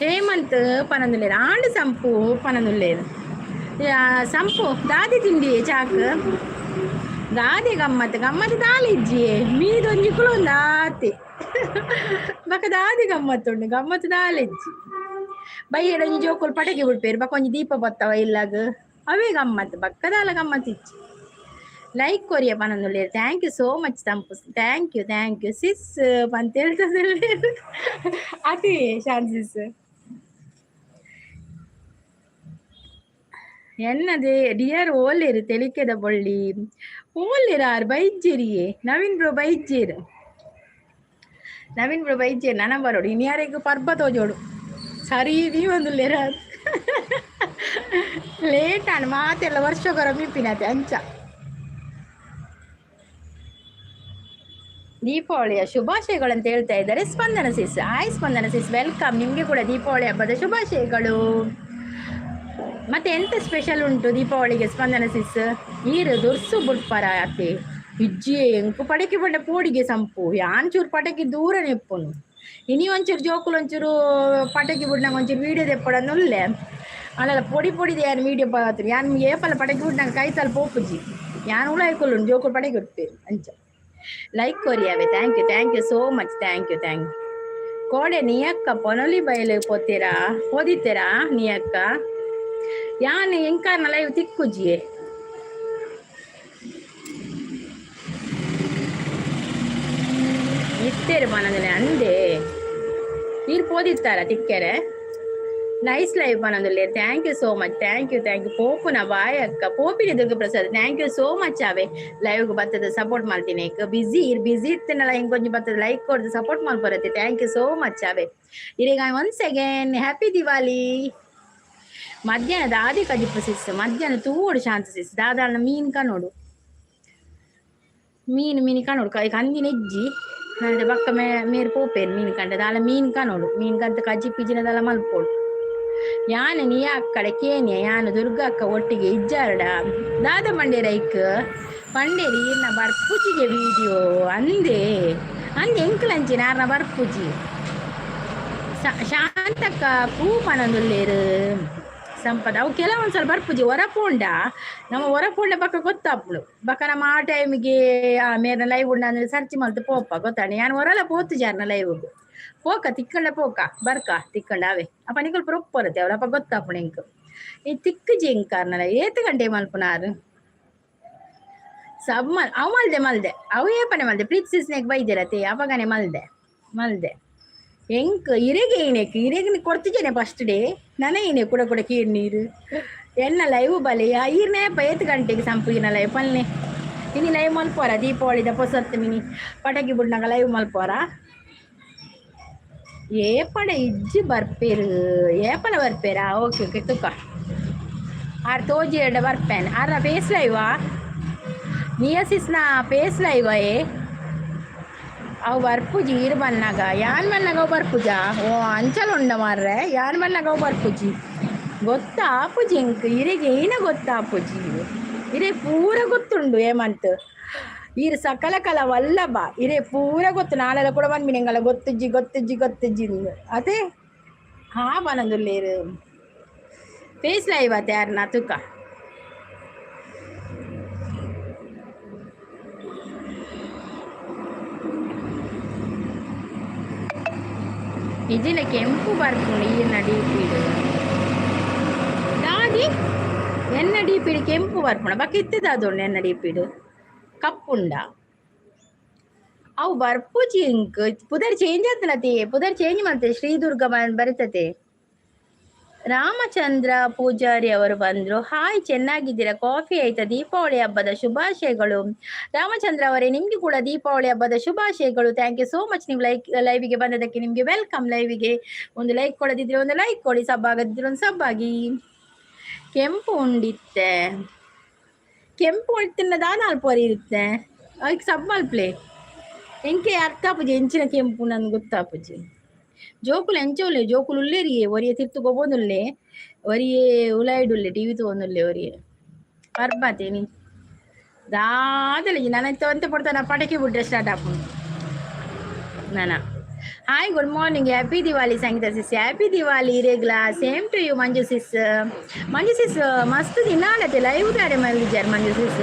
ಹೇಮಂತ್ ಪನೊಂದುಲ್ಲೆರ್ ಆಂಡ್ ಸಂಪು ಪನೊಂದುಲ್ಲೆರ್. ಸಂಪು ದಾದಿ ತಿಂಡಿ ಚಾಕ್ ದಾದಿ ಗಮ್ಮತ್ ಗಮ್ಮತ್ ದಾಲಿಜ್ಜಿ ಮೀದೊಂಜಿ ಕುಲೊಂದಾತಿ ಬಕ ದಾದಿ ಗಮ್ಮತ್ತುಂಡು ಗಮ್ಮತ್ ದಾಲಿಜ್ಜಿ ಬೈಯಡೊಂಜಿ ಜೋಕುಲು ಪಟಕಿ ಬಿಡ್ಪೇರು ಬಕ್ಕ ಒಂಜಿ ದೀಪ ಬತ್ತವ ಇಲ್ಲಾಗ ಅವೇ ಗಮ್ಮತ್ ಬಕ್ಕದಾಲ ಗಮ್ಮತ್ ಇಜ್ಜಿ. ಲೈಕ್ ಕೊರಿಯ ಪನೊಂದುಲ್ಲೆರ್ thank you so much ತಂಪು thank you thank you sis ಪಂತ ಹೇಳ್ತದಲ್ಲೇರು ಅತಿ ಶಾಂತ್ ಸಿಸ್. ಎನ್ನದೆ ಡಿಯರ್ ಓಲೇರು ತೆಲಿಕೆದ ಬೊಳ್ಳಿ ಓಲೇರಾರ್ ಬೈಜ್ಜೇರಿಯೇ ನವೀನ್ ಬ್ರೋ ಬೈಜ್ಜೇರು ನವೀನ್ ಬ್ರೋ ಬೈಜ್ಜೇರು ನನ ಬರೋಡು ಇನ್ಯಾರಿಗೂ ಪರ್ಬ ತೋಜೋಡು ಸರಿ ದೀವೊಂದುಲ್ಲೆರ ಲೇಟ್ ಆಂಡ್ ಮಾತೆಲ್ಲ ವರ್ಷಗೊರ ಮೀಪಿನತೆ ಅಂಚ. ದೀಪಾವಳಿಯ ಶುಭಾಶಯಗಳು ಅಂತ ಹೇಳ್ತಾ ಇದ್ದಾರೆ Spandana sis. Hi Spandana sis, welcome. ನಿಮಗೆ ಕೂಡ ದೀಪಾವಳಿ ಹಬ್ಬದ ಶುಭಾಶಯಗಳು. ಮತ್ತೆ ಎಂತ ಸ್ಪೆಷಲ್ ಉಂಟು ದೀಪಾವಳಿಗೆ ಸ್ಪಂದನ ಸಿಸ್? ಈರು ದುರ್ಸು ಬುಡ್ಪರ ಅತ್ತೆ ಇಜ್ಜಿ ಎಂಕು ಪಡಕೆ ಪಂಡ ಪೋಡಿಗೆ ಸಂಪು ಯಾನ್ ಚೂರು ಪಟಕಿ ದೂರ ನೆಪ್ಪುನು ಇನಿ ಒಂಚೂರು ಜೋಕುಲು ಒಂಚೂರು ಪಟಕಿ ಬುಡ್ನಂಗ ಒಂಚೂರು ವೀಡಿಯೋ ದೆಪ್ಪಡನ್ನುಲ್ಲೆ ಅಲ್ಲಲ್ಲ ಪೊಡಿ ಪೊಡಿದ ಯಾನ್ ವೀಡಿಯೋ ಪಾತ್ರಿ ಯಾನ್ ಏಪಲ ಪಟಕಿ ಬುಡ್ನಂಗ ಕೈತಲ್ ಪೋಪುಜಿ ಯಾನ್ ಉಳಾಯ್ಕೊಲ್ಲುಂಡು ಜೋಕುಲು ಪಟಕಿ ಉಡ್ಪೇರು ಅಂಚ. ಲೈಕ್ ಕೊರಿಯಾವೆ thank you thank you so much thank you thank you. ಕೋಡೆ ನಿಯಕ್ಕ ಪೊನಲಿ ಬಯಲು ಪೋತೀರಾ ಪೋದಿತ್ತೀರಾ ನಿಯಕ್ಕ ಯಾನ್ ಎಂಕಾರ್ನ ಲೈವ್ ತಿಕ್ಕುಜಿಯೇ. ಇತ್ತೇರು ಪನಂದಲೆ ಅಂದೆ ಈರ್ ಪೋದಿತ್ತಾರ ತಿಕ್ಕೆರೆ. ನೈಸ್ ಲೈವ್ ಪನಂದುಲ್ಲೆ thank you so much thank you thank you. ಪೋಪುನ ಬಾಯ್ ಅಕ್ಕ ಪೋಪಿನಿ Durga Prasad thank you so much ಆವೆ ಲೈವ್ಗೆ ಬತ್ತದ ಸಪೋರ್ಟ್ ಮಾಡ್ತೀನಿ. ಬಿಸಿ ಇರ್ ಬಿಸಿ ಇತ್ತನಲ್ಲ ಹಿಂಗೊಂಜಿ ಬತ್ತದ ಲೈಕ್ ಕೊಡ್ದು ಸಪೋರ್ಟ್ ಮಾಡ್ಬರತ್ತೆ thank you so much ಆವೆ. ಇರೀಗ ಒನ್ಸ್ ಅಗೇನ್ ಹ್ಯಾಪಿ ದಿವಾಲಿ. ಮಧ್ಯಾಹ್ನ ದಾದಿ ಕಜಿಪು ಸಿಸ್ ಮಧ್ಯಾಹ್ನ ತೂಡು ಶಾಂತ ಸಿಸ್ ದಾದಾಳ ಮೀನು ಕನೋಡು ಮೀನು ಮೀನು ಕನೋಡು ಕೈ ಕಂದಿನ ಹೆಜ್ಜಿ ನನಗೆ ಬಕ್ಕ ಮೇರ್ ಪೋಪೇರು ಮೀನು ಕಂಡ ದಾಲ ಮೀನು ಕನೋಡು ಮೀನು ಕಂತ ಕಜಿಪಿಜಿನ ದಾಲ ಮಲ್ಪೋಡು. ಯಾನು ನೀ ಅಕ್ಕಡೆ ಕೇನಿಯ ಯಾನು ದುರ್ಗಾ ಅಕ್ಕ ಒಟ್ಟಿಗೆ ಇಜ್ಜಾರಡ ದಾದ ಮಂಡೇರ ಐಕ್ ಪಂಡೇರಿ ಈರ್ನ ಬರ್ಪುಜಿಗೆ ವೀಡಿಯೋ ಅಂದೆ ಅಂದೆ ಎಂಕ್ಲಂಚಿ ನಾರ್ನ ಬರ್ಪುಜಿ ಶಾಂತಕ್ಕ ಪೂ ಪನೊಂದುಲ್ಲೇರು ಸಂಪದ ಅವು ಕೆಲವೊಂದ್ಸಲ ಬರ್ಪುಜಿ ಹೊರಪೋಂಡ ನಮ್ಮ ಹೊರಪೋಂಡ ಬಕ್ಕ ಗೊತ್ತಾಪುಡು ಬಕ್ಕ ನಮ್ಮ ಆ ಟೈಮಿಗೆ ಆ ಮೇರ್ನ ಲೈವ್ ಉಂಡ ಅಂದ್ರೆ ಸರ್ಚ್ ಮಲ್ತು ಪೋಪ ಗೊತ್ತಾಣೆ ಯಾನ್ ಹೊರಲ ಪೋತು ಜಾರ್ನ ಲೈವ್ ಪೋಕ ತಿಕ್ಕಂಡ ಪೋಕ ಬರ್ಕ ತಿಕ್ಕಂಡ ಅವೇ ಅಪ್ಪ ನಿಕಲ್ ಪ್ರೊಪ್ಪರತೆ ಅವಳ ಅಪ್ಪ ಗೊತ್ತಾಪುಣ ಎಂಕ್ ಈ ತಿಕ್ಕು ಜಿಂಕಾರ್ನಲ ಏತ್ ಗಂಟೆ ಮಲ್ಪುನಾರು ಸಬ್ ಮಲ್ ಅವು ಮಲ್ದೆ ಮಲ್ದೆ ಅವು ಏಪನೆ ಮಲ್ದೆ ಪ್ರೀತ್ ಸಿಸ್ನೆಗ್ ಬೈದಿರತೆ ಅಪಗನೆ ಮಲ್ದೆ ಮಲ್ದೆ ಎಂಕ್ ಇರೆಗೆ ಇನೆಕ್ ಇರೆಗೆ ಕೊಡ್ತಿದ್ದೇನೆ ಫಸ್ಟ್ ಡೇ ನನ ಇನೆ ಕೂಡ ಕೂಡ ಕೀರ್ ನೀರು ಎನ್ನ ಲೈವ್ ಬಲೆ ಈರ್ನೇ ಏತ್ ಗಂಟೆಗೆ ಸಂಪು ಈರ್ನ ಲೈವ್ ಪಲ್ನೆ ಇನಿ ಲೈವ್ ಮಲ್ಪೋರ ದೀಪಾವಳಿದ ಪೊಸತ್ತು ಮಿನಿ ಪಟಾಕಿ ಬುಡ್ನಾಗ ಲೈವ್ ಮಲ್ಪೋರ ಏಪಡ ಇಜ್ಜಿ ಬರ್ಪೇರು ಏಪಲ ಬರ್ಪೇರಾ ಓಕೆ ಓಕೆ ತುಕ್ಕ ಆರ್ ತೋಜಿ ಎಡ ಬರ್ಪೇನ್ ಆರ್ನ ಫೇಸ್ ಲೈವಾ ನಿಯಸಿಸ್ನ ಫೇಸ್ ಲೈವಾ ಏ ಅವು ಬರ್ಪುಜಿ ಈರ್ ಬನ್ನಾಗ ಯಾನ್ ಬನ್ನಾಗ ಅವು ಬರ್ಪುಜಾ ಓ ಅಂಚಲ ಉಂಡ ಮಾರ್ರೆ ಯಾನ್ ಬನ್ನಾಗ ಅವು ಬರ್ಪುಜಿ ಗೊತ್ತಾಪುಜಿ ಎಂಕ್ ಇರೆಗೆ ಏನ ಗೊತ್ತಾಪುಜಿ ಇರೆ ಪೂರ ಗೊತ್ತುಂಡು ಏಮಂತ್ ಈರ್ ಸಕಲ ಕಲ ವಲ್ಲಭ ಇರೆ ಪೂರ ಗೊತ್ತು ನಾಳೆಲ್ಲ ಕೂಡ ಬಂದ್ಬಿನಿ ಎಂಗಲ ಗೊತ್ತುಜ್ಜಿ ಗೊತ್ತುಜ್ಜಿ ಗೊತ್ತುಜ್ಜಿ ಅದೇ ಹಾ ಬನಂದುಲ್ಲೇರು ಫೇಸ್ ಲೈವ್ ಆತೆ ಯಾರನ್ನ ತುಕ ಇಜಿನ ಕೆಂಪು ಬರ್ಪುಂಡು ಈರ್ನ ಡೀಪಿಡು ದಾದಿ ಎನ್ನ ಡೀಪಿಡು ಕೆಂಪು ಬರ್ಪುಂಡು ಬಕ್ಕ ಇತ್ತದಾದುಂಡು ಎನ್ನ ಡೀಪಿಡು ಕಪ್ಪುಂಡ ಅವು ಬರ್ಪುಜಿ ಇಂಕ್ ಪುದರ್ ಚೇಂಜ್ ಆತನತಿ ಪುದರ್ ಚೇಂಜ್ ಮಾಡ್ತೇವೆ ಶ್ರೀ ದುರ್ಗ ಬರ್ತತೆ. ರಾಮಚಂದ್ರ ಪೂಜಾರಿ ಅವರು ಬಂದ್ರು. ಹಾಯ್, ಚೆನ್ನಾಗಿದ್ದೀರಾ? ಕಾಫಿ ಆಯ್ತಾ? ದೀಪಾವಳಿ ಹಬ್ಬದ ಶುಭಾಶಯಗಳು ರಾಮಚಂದ್ರ ಅವರೇ, ನಿಮ್ಗೆ ಕೂಡ ದೀಪಾವಳಿ ಹಬ್ಬದ ಶುಭಾಶಯಗಳು. Thank you so much. ನೀವು ಲೈವಿಗೆ ಬಂದದಕ್ಕೆ ನಿಮ್ಗೆ welcome. ಲೈವಿಗೆ ಒಂದು ಲೈಕ್ ಕೊಡದಿದ್ರೆ ಒಂದು ಲೈಕ್ ಕೊಡಿ, ಸಬ್ ಆಗದಿದ್ರೆ ಒಂದು ಸಬ್ ಆಗಿ. ಕೆಂಪು ಉಂಡಿತ್ತೆ, ಕೆಂಪು ಉಂಡು ತಿನ್ನದ ನಾಲ್ಪೋರಿ ಇರುತ್ತೆ ಅದಕ್ಕೆ ಸಬ್ ಮಲ್ಪ್ಲೆ ಎಂಕೆ ಅರ್ಥ ಆಪುಜಿ ಎಂಚಿನ ಕೆಂಪು ನನ್ಗೆ ಗೊತ್ತಾಪುಜಿ. ಜೋಕುಲು ಎಂಚ ಉಲ್ಲೆ ಜೋಕುಲು ಉಲ್ಲೇರಿಯೇ ಒರಿಯೆ ತಿರ್ತು ಗೊಬ್ಬೊಂದುಲ್ಲೆ ಒರಿಯೆ ಉಲಾಯಿಡುಲ್ಲೆ ಟಿವಿ ತೂವೊಂದುಲ್ಲೆ ಒರಿಯೆ ಪರ್ಬತೇನಿ ದಾದಲೆ ನನ ಇತ್ತೆ ಒಂತೆ ಪೊರ್ತಾನ ಪಟಕಿ ಬುಡ್ರೆ ಸ್ಟಾರ್ಟ್ ಆಪುಂಡು ನನ. Hi, good morning, happy Diwali Sangeetha sis. Happy Diwali ಇರೇಗ್ಲಾ. Same to you Manju sis. Manju sis ಮಸ್ತ್ ದಿನಾನತೆ ಲೈವ್ ದಾಡೆ ಮಲ್ದಿಜ್ಜಾರ್ ಮಂಜು ಸಿಸ್.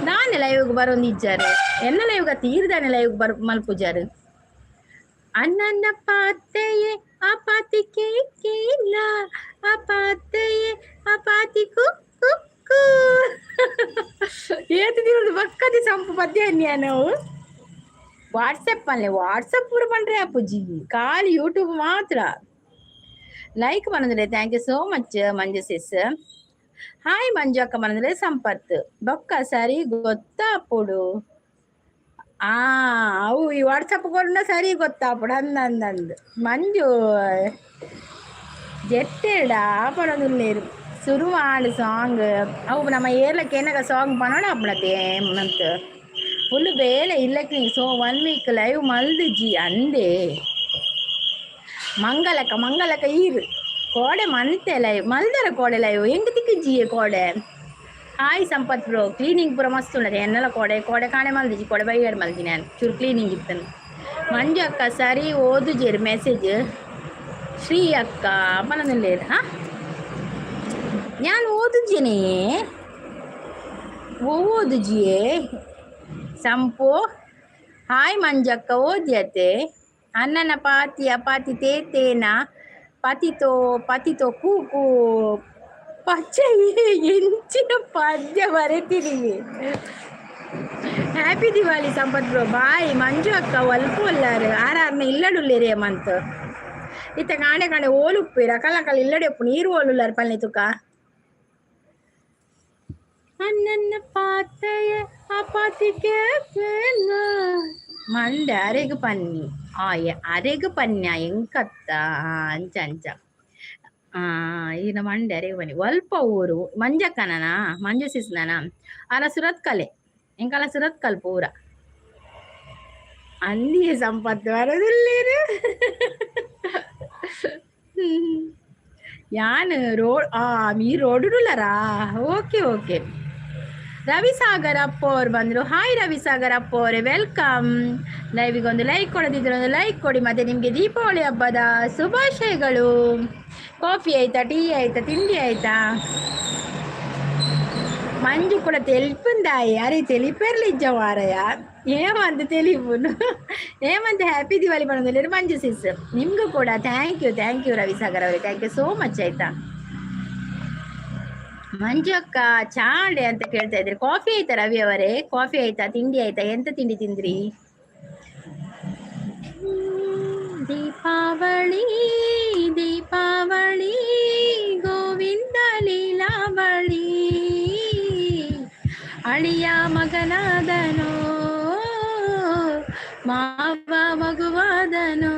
ದಾನೆ ಲೈವ್ಗೆ ಬರೋಂದಿಜ್ಜಾರು? ಎನ್ನ ಲೈವ್ ತೀರ್ದಾನೆ ಲೈವ್ ಬರ್ ಮಲ್ಪುಜಾರು. ಅಣ್ಣನ ಪಾತೆಯೇ ಆ ಪಾತಿ ಕೇಕೇನ, ಆ ಪಾತೆಯೇ ಆ ಪಾತಿ ಕು ಕು. ಏತು ದಿನದ ಬಕ್ಕದಿ ಸಂಪು ಪದ್ಯ ನಾವು ವಾಟ್ಸಪ್ ಅಲ್ಲೇ ವಾಟ್ಸಪ್ ಪೂರ ಪಂಡ್ರೆ ಅಪ್ಪುಜಿ, ಖಾಲಿ ಯೂಟ್ಯೂಬ್ ಮಾತ್ರ. ಲೈಕ್ ಬಂದ್ರೆ thank you so much Manju sis. Hi Manju ಅಕ್ಕ ಬಂದ್ರೆ ಸಂಪತ್ ಬೊಕ್ಕ ಸರಿ ಗೊತ್ತಾಪುಡು. ಆ ಅವು ಈ ವಾಟ್ಸಪ್ ಕೊಡ ಸರಿ ಗೊತ್ತಾಪುಡು ಅಂದಂದಂದು ಮಂಜು ಜೆಟ್ಟೆಡ ಪಡೊಂದುಲ್ಲೇರು ಸುರುವಾಂಡ್ ಸಾಂಗ್. ಅವು ನಮ್ಮ ಏರ್ಲಕ್ಕೆ ಏನಗ ಸಾಂಗ್ ಪನೋಡ ಅಪ್ಪಣತೆ ಮಂತ್ ಫುಲ್ ಬೇಲೆ ಇಲ್ಲಕ್ಕೆ. ಸೊ ಒನ್ ವೀಕ್ ಲೈವ್ ಮಲ್ದಿಜಿ ಅಂದೆ. ಮಂಗಲಕ್ಕ ಮಂಗಲಕ್ಕ ಈರು ಕೋಡೆ ಮಂತೆ ಲೈವ್ ಮಲ್ದರ ಕೋಡೆ ಲೈವ್ ಹೆಂಗ್ ತಿಕ್ಕಿಜಿಯೇ ಕೋಡೆ. ಹಾಯ್ ಸಂಪತ್ ಬ್ರೋ, ಕ್ಲೀನಿಂಗ್ ಪೂರ ಮಸ್ತ್ ಉಂಡದೆ. ಎನ್ನಲ ಕೋಡೆ ಕೋಡೆ ಕಾಣೆ ಮಲ್ದಿಜಿ, ಕೋಡೆ ಬೈಯಾಡ್ ಮಲ್ದಿ ನಾನು, ಚೂರು ಕ್ಲೀನಿಂಗ್ ಇತ್ತನು. ಮಂಜು ಅಕ್ಕ ಸರಿ ಓದುಜೇರು ಮೆಸೇಜ್. ಶ್ರೀ ಅಕ್ಕ ಪನೊಂದುಲ್ಲೇರು. ಹಾ, ಯಾನ್ ಓದುಜೇನೆ, ಓ ಓದುಜಿಯೇ ಸಂಪು. ಹಾಯ್ ಮಂಜಕ್ಕ ಓದ್ಯತೆ. ಅಣ್ಣನ ಪಾತಿ ಅಪಾತಿ ತೇತೇನ ಪತಿತೋ ಪತಿತೋ ಕೂ ಕೂ ಪಚ್ಚೆ ಎಂಚಿನ ಪದ್ಯ ಬರೆತಿರಿ. Happy Diwali Sampath bro. Bye Manju ಅಕ್ಕ. ಒಲ್ಪ ಉಲ್ಲಾರು ಆರ್ ಆರ್ನ ಇಲ್ಲಡುಲ್ಲೇರಿ ಮಂತ್. ಇತ್ತ ಕಾಣೆ ಕಾಣೆ ಓಲು ಉಪ್ಪೇರು ಅಕಲ ಅಕಲ ಇಲ್ಲಡೆ ಉಪ್ಪು ನೀರು ಓಲುಲ್ಲಾರು ಪಲ್ಲೆ ತುಕ. ಅಣ್ಣನ ಪಾತೆಯ ಅಪಾತಿ ಕೇಪೇನ ಮಂಡೆ ಅರೆಗ್ ಪನ್ನಿ. ಆ ಅರೆಗ್ ಪನ್ಯ ಎಂಕತ್ತ ಅಂಚ ಅಂಚ. ಆ ಈನ ಮಂಡೆ ಅರೆಗ್ ಪನ್ನಿ. ಒಲ್ಪ ಊರು ಮಂಜಕ್ಕನನ ಮಂಜು ಸಿಸ್ನನ ಅರ ಸುರತ್ಕಲೆ ಎಂಕಲ ಸುರತ್ಕಲ್ ಪೂರ ಅಂದಿಯೇ ಸಂಪತ್ತು ಬರೋದಿಲ್ಲೇರು. ಯಾನ್ ರೋಡ್ ಆ ಮೀ ರೋಡುಡುಲ್ಲರಾ. Okay okay. ರವಿಸಾಗರ್ ಅಪ್ಪ ಅವ್ರು ಬಂದರು. ಹಾಯ್ ರವಿಸಾಗರ್ ಅಪ್ಪ ಅವರೇ, welcome. ಲೈವಿಗೆ ಒಂದು ಲೈಕ್ ಕೊಡದಿದ್ರೆ ಒಂದು ಲೈಕ್ ಕೊಡಿ. ಮತ್ತೆ ನಿಮಗೆ ದೀಪಾವಳಿ ಹಬ್ಬದ ಶುಭಾಶಯಗಳು. ಕಾಫಿ ಆಯ್ತಾ, ಟೀ ಆಯ್ತಾ, ತಿಂಡಿ ಆಯ್ತಾ? ಮಂಜು ಕೂಡ ತೆಲಿಪುಂದಾಯಿ. ಅರೆ ತೆಲಿಪೆರ್ಲಿಜ್ಜ ವಾರಯ ಏಮಂತ ತೆಲಿಪುನು ಏಮಂತ. ಹ್ಯಾಪಿ ದಿವಾಲಿ ಬಂದಿಲ್ಲ ಮಂಜು ಸಿಸ್. ನಿಮಗೂ ಕೂಡ thank you, thank you Ravisagar ಅವರೇ, thank you so much ಆಯ್ತಾ. ಮಂಜು ಅಕ್ಕ ಚಾಂಡೆ ಅಂತ ಕೇಳ್ತಾ ಇದ್ರಿ. ಕಾಫಿ ಆಯ್ತಾ ರವಿ ಅವರೇ? ಕಾಫಿ ಆಯ್ತಾ, ತಿಂಡಿ ಆಯ್ತಾ? ಎಂತ ತಿಂಡಿ ತಿಂದ್ರಿ? ದೀಪಾವಳಿ ದೀಪಾವಳಿ ಗೋವಿಂದ ಲೀಲಾವಳಿ, ಅಳಿಯ ಮಗನಾದನೋ ಮಾವ ಮಗುವಾದನೋ.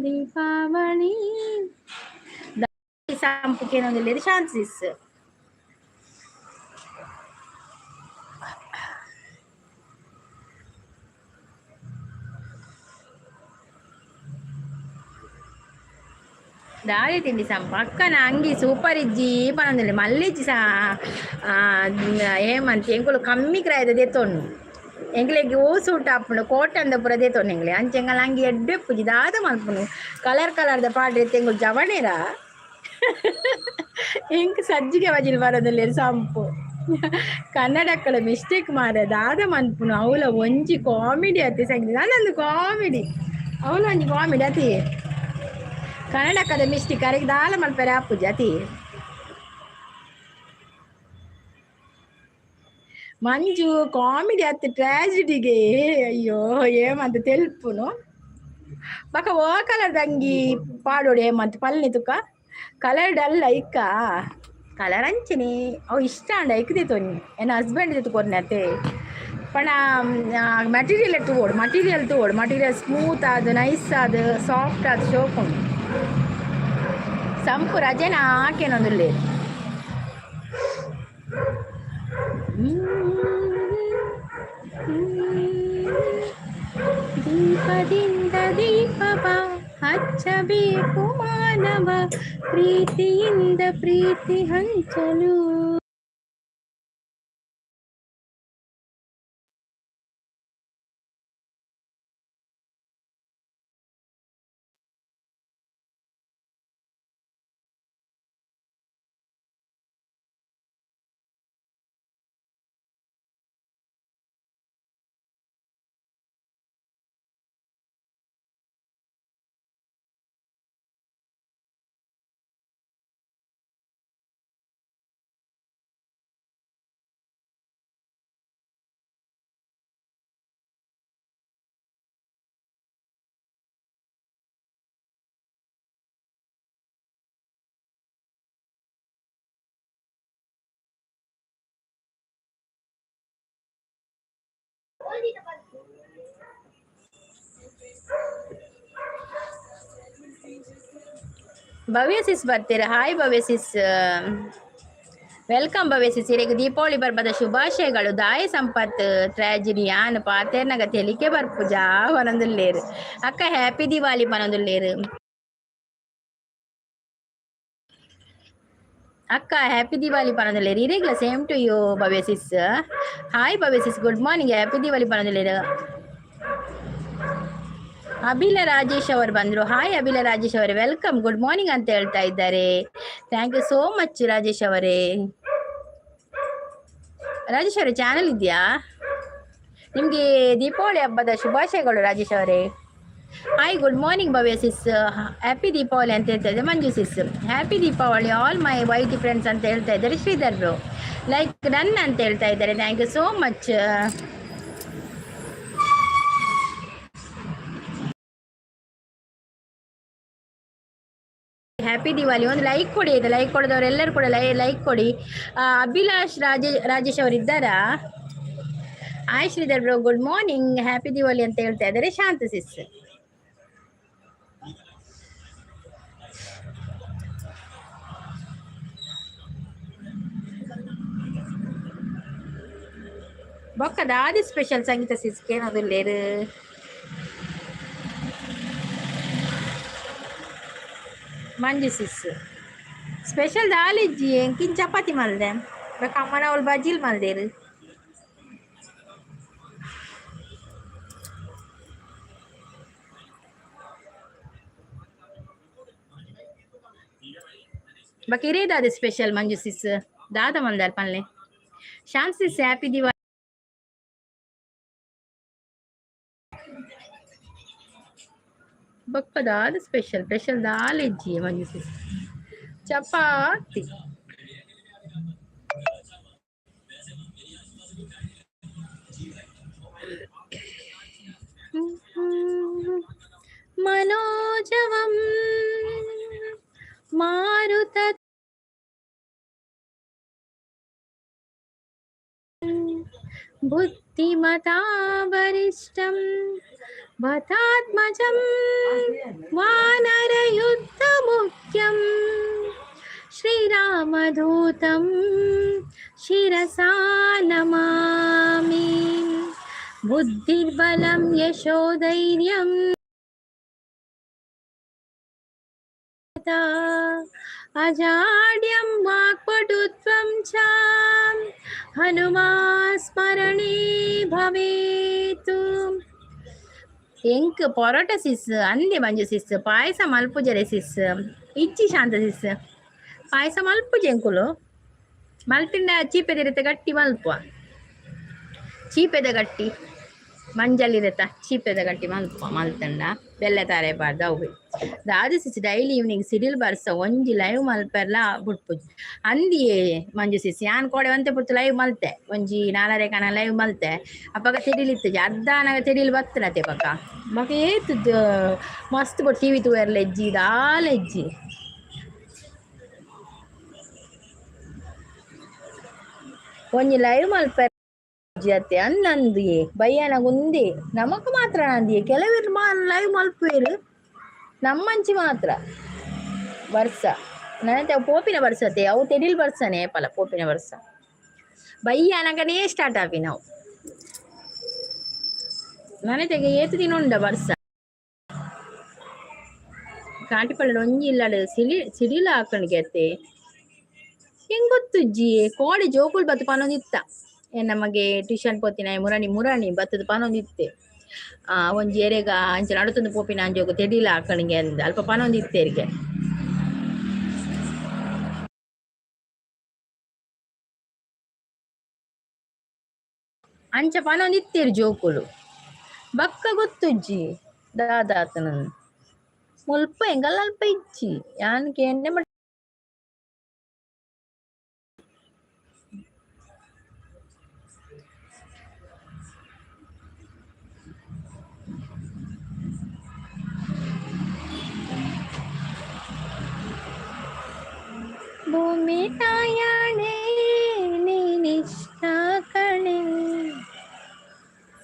ದೀಪಾವಳಿ ಸಂಪುಕೇನೊಂದಿಲ್ಲ ಶಾಂತಿಸ್. ದಾಳಿ ತಿಂಡಿ ಸಂಪ ಅಕ್ಕನ ಅಂಗಿ ಸೂಪರ್ ಇಜ್ಜಿ ಪನೊಂದಿಲ್ಲ ಮಲ್ಲಿಜ್ಜಿ ಸಾ ಏಮಂತ. ಎಂಕುಲು ಕಮ್ಮಿ ಕ್ರಾಯದ ದೆತ್ತೊಂಡು ಎಂಕ್ಲೆಗ್ ಓ ಸೂಟ್ ಆಪುಂಡು ಕೋಟಂದ ಪೂರ ದೇತೊಂಡು ಎಂಕ್ಲೆ. ಅಂಚ ಎಂಕಲ್ ಅಂಗಿ ಎಡ್ಡೆ ಪೂಜಿ ದಾದ ಮಲ್ಪುನು ಕಲರ್ ಕಲರ್ದ ಪಾಡ್ರೆ ಎಂಕುಲು ಜವಣೇರ. ಎಂಕ್ ಸಜ್ಜಿಗೆ ಬಜಿಲ್ ಬರೋದಿಲ್ಲ ಸಂಪು. ಕನ್ನಡಕ್ಕಳ ಮಿಸ್ಟೇಕ್ ಮಾರ ದಾದ ಮನ್ಪುನು. ಅವಳ ಒಂಜಿ ಕಾಮಿಡಿ ಅತಿ ಸಂಗೀತ ನಂದು ಕಾಮಿಡಿ, ಅವಳ ಒಂಜಿ ಕಾಮಿಡಿ ಅತಿ. ಕನ್ನಡಕ್ಕದ ಮಿಸ್ಟೇಕ್ ಅರೆಗ್ ದಾಲ ಮಲ್ಪೆರೆ ಆಪುಜಿ ಅತಿ. ಮಂಜು ಕಾಮಿಡಿ ಅತ್ತ ಟ್ರಾಜಿಡಿಗೆ. ಅಯ್ಯೋ ಏಮಂತ ತೆಲ್ಪುನು. ಬಕ ಓ ಕಲರ್ ಅಂಗಿ ಪಾಡೋಡು ಏಮಂತ ಪಲ್ನಿ ತುಕ. ಕಲರ್ ಡಲ್ ಐಕ್ಕ ಕಲರ್ ಅಂಚನೆ ಅವು ಇಷ್ಟ ಅಂಡ ಐಕ್ದೆ ತೊನ್ನಿ. ಎನ್ನ ಹಸ್ಬೆಂಡ್ ಜೊತೆ ಕೊರ್ನತೆ ಪಣ ಮೆಟೀರಿಯಲ್ ತಗೋಡು, ಮಟೀರಿಯಲ್ ತಗೋಡು. ಮಟೀರಿಯಲ್ ಸ್ಮೂತ್ ಆದ್, ನೈಸ್ ಆದ್, ಸಾಫ್ಟ್ ಆದ್ ಶೋಕ್ ಉಂಡು. ಸಂಪು ರಜೆನ ಹಾಕೇನೊಂದುಲ್ಲೇರು. ದೀಪದಿಂದ ದೀಪವ ಹಚ್ಚಬೇಕು ಮಾನವ, ಪ್ರೀತಿಯಿಂದ ಪ್ರೀತಿ ಹಂಚಲು. ಭವ್ಯ ಸಿಸ್ ಬರ್ತೀರಾ? Hi Bhavya sis, welcome Bhavya sis. ಇರೆಗ್ ದೀಪಾವಳಿ ಪರ್ಬದ ಶುಭಾಶಯಗಳು. ದಾಯ ಸಂಪತ್ ಟ್ರಾಜಿಡಿ ಯಾನ್ ಪಾತೆರ್ನಗ ತೆಲಿಕೆ ಬರ್ಪುಜಾ ಪನೊಂದುಲ್ಲೇರು. ಅಕ್ಕ ಹ್ಯಾಪಿ ದಿವಾಲಿ ಪನೊಂದುಲ್ಲೇರು. ಅಕ್ಕ ಹ್ಯಾಪಿ ದಿವಾಲಿ ಪನೊಂದುಲ್ಲೇರು. ಇರೆಗ್ಲ same to you Bhavya sis. Hi Bhavya sis, good morning, happy Diwali ಪನೊಂದುಲ್ಲೇರು. ಅಭಿಲ ರಾಜೇಶ್ ಅವರು ಬಂದರು. ಹಾಯ್ ಅಭಿಲ ರಾಜೇಶ್ ಅವರೇ, welcome, good morning ಅಂತ ಹೇಳ್ತಾ ಇದ್ದಾರೆ. Thank you so much Rajesh ಅವರೇ. ರಾಜೇಶ್ ಅವರೇ ಚಾನಲ್ ಇದೆಯಾ ನಿಮಗೆ? ದೀಪಾವಳಿ ಹಬ್ಬದ ಶುಭಾಶಯಗಳು ರಾಜೇಶ್ ಅವರೇ. Hi, good morning Bhavya sis, happy Deepavali ಅಂತ ಹೇಳ್ತಾ ಇದ್ದಾರೆ Manju sis. Happy Deepavali all my white friends ಅಂತ ಹೇಳ್ತಾ ಇದ್ದಾರೆ ಶ್ರೀಧರ್ ಬ್ರೋ. ಲೈಕ್ ಡನ್ ಅಂತ ಹೇಳ್ತಾ ಇದ್ದಾರೆ. Thank you so much. Happy Diwali. ಒಂದು ಲೈಕ್ ಕೊಡಿ ಆಯ್ತಾ? ಲೈಕ್ ಕೊಡದವರೆಲ್ಲರೂ ಕೂಡ ಲೈಕ್ ಕೊಡಿ. ಅಭಿಲಾಷ್ ರಾಜೇಶ್ ಅವರು ಇದ್ದಾರಾ? Hi Sridhar bro, good morning, happy Diwali ಅಂತ ಹೇಳ್ತಾ ಇದ್ದಾರೆ ಶಾಂತ ಸಿಸ್. ಬೊಕ್ಕದ ಆದಿ ಸ್ಪೆಷಲ್ ಸಂಗೀತ ಸಿಸ್ ಕೇನೋದುಲ್ಲೇರು. ಮಂಜು ಸಿಸ್ ಸ್ಪೆಷಲ್ ದಾಲಿಜ್ಜಿ ಎಂಕಿನ್ ಚಪಾತಿ ಮಲ್ದೆ ಬೊಕ ಅಮ್ಮನ ಅವ್ಲು ಬಜಿಲ್ ಮಲ್ದೇರು. ಬೊಕ ಇರೇದಾದ ಸ್ಪೆಷಲ್ ಮಂಜು ಸಿಸ್ ದಾದ ಮಲ್ದಾರ್ ಪನ್ಲೆ. ಶಾಂತ್ ಸಿಸ್ ಹ್ಯಾಪಿ ದಿವಾಲಿ. ಬೊಕ್ಕ ದಾದ ಸ್ಪೆಷಲ್ ಸ್ಪೆಷಲ್ ದಾಲ್ ಇಜ್ಜಿ ಮಂಜು ಸಿಸ್ ಚಪಾತಿ. మనోజవం మారుత బుద్ధిమతా వరిష్టం వతాత్మజం వానరయుద్ధముఖ్యం శ్రీరామదూతం శిరసా నమామి. బుద్ధిర్బలం యశోధైర్యం అజాడ్యం వాక్పటుత్వం చ హనుమాస్మరణే భవేతు. ಎಂಕ್ ಪೊರೋಟ ಸಿಸ್ ಅಂದೆ ಮಂಜು ಸಿಸ್, ಪಾಯಸ ಮಲ್ಪುಜರೆ ಸಿಸ್ ಇಜ್ಜಿ ಶಾಂತ ಸಿಸ್. ಪಾಯಸ ಮಲ್ಪುಜೆ ಎಂಕುಲು ಮಲ್ತಿಂಡ ಚೀಪೆದಿರತ್ತೆ ಗಟ್ಟಿ ಮಲ್ಪುವ. ಚೀಪೆದ ಗಟ್ಟಿ ಮಂಜಲ್ಲಿರತ್ತ ಚೀಪೆದ ಗಟ್ಟಿ ಮಲ್ಪುವ. ಮಲ್ತಂಡ ಬೆಲ್ಲ ತಾರೆ ಪಾಡ್ದು ಅವು ದಾದ ಸಿಸ್. ಡೈಲಿ ಈವ್ನಿಂಗ್ ಸಿಡಿಲ್ ಬರ್ಸ ಒಂಜಿ ಲೈವ್ ಮಲ್ಪೆರ್ಲ ಬುಡ್ಪುಜಿ ಅಂದಿಯೇ ಮಂಜು ಸಿಸ್. ಯಾನ್ ಕೋಡೆ ಒಂತೆ ಪುರ್ತು ಲೈವ್ ಮಲ್ತೆ, ಒಂಜಿ ನಾಲರೆ ಕನ ಲೈವ್ ಮಲ್ತೆ. ಅಪಗ ತೆಡಿಲ್ ಇತ್ತುಜಿ, ಅರ್ಧ ತೆಡಿಲ್ ಬತ್ತನತೆ ಪಕ್ಕ ಬೊಕ ಏತ್ ಮಸ್ತ್ ಬೊಟ್ಟು ಟಿವಿ ತೂಯರ್ಲ ಇಜ್ಜಿ ದಾಲ ಇಜ್ಜಿ. ಒಂಜಿ ಲೈವ್ ಮಲ್ಪೆರೆ ಅತ್ತೆ ಅಂದಂದಿಯೇ ಬಯ್ಯನ ಉಂದೆ ನಮಕ್ ಮಾತ್ರ ಅಂದಿಯೇ. ಕೆಲವರು ಮಾ ಲೈವ್ ಮಲ್ಪುವೆರ್, ನಮ್ಮಂಚಿ ಮಾತ್ರ ಬರ್ಸ ನನತೆ ಪೋಪಿನ ಬರ್ಸತೆ ಅವು ತೆಡಿಲ್ ಬರ್ಸನೆ ಪಲ ಪೋಪಿನ ಬರ್ಸ ಬಯ್ಯನಗನೇ ಸ್ಟಾರ್ಟ್ ಆಪಿ ನಾವು ನನತೆಗೆ ಏತು ದಿನ ಉಂಡ ಬರ್ಸ. ಕಾಟಿಪಳ್ಳಡ್ ಒಂಜಿ ಇಲ್ಲಡ್ ಸಿಲಿ ಸಿಡಿಲ ಹಾಕಣಿಗೆ ಅತ್ತೆ ಹೆಂಗ್ ಗೊತ್ತುಜ್ಜಿ. ಕೋಡೆ ಜೋಕುಲು ಬತ್ತು ಪನೊಂದಿತ್ತ ನಮಗೆ ಟ್ಯೂಷನ್ ಪೋತಿನ ಮುರಣಿ ಮುರಣಿ ಬತ್ತದ ಪನೊಂದಿತ್ತೆ. ಒಂಜಿ ಎರೆಗ ಅಂಚ ನಡುತೊಂದು ಪೋಪಿನ ಅಂಜೋಗು ತೆಡಿಲ ಹಾಕಣಿಗೆ ಅಂದ್ ಅಲ್ಪ ಪನೊಂದಿತ್ತೆ ಎರಿಗೆ. ಅಂಚ ಪನೊಂದಿತ್ತೆರ್ ಜೋಕುಲು. ಬಕ್ಕ ಗೊತ್ತುಜ್ಜಿ ದಾದಾತನ ಮುಲ್ಪ ಎಂಕಲ್ನ ಅಲ್ಪ ಇಜ್ಜಿ ಯಾನ್ ಕೇಂಡೆ. ಭೂಮಿ ತಾಯಾಣೆ ನಿನಿಷ್ಟ ಕಣೆ.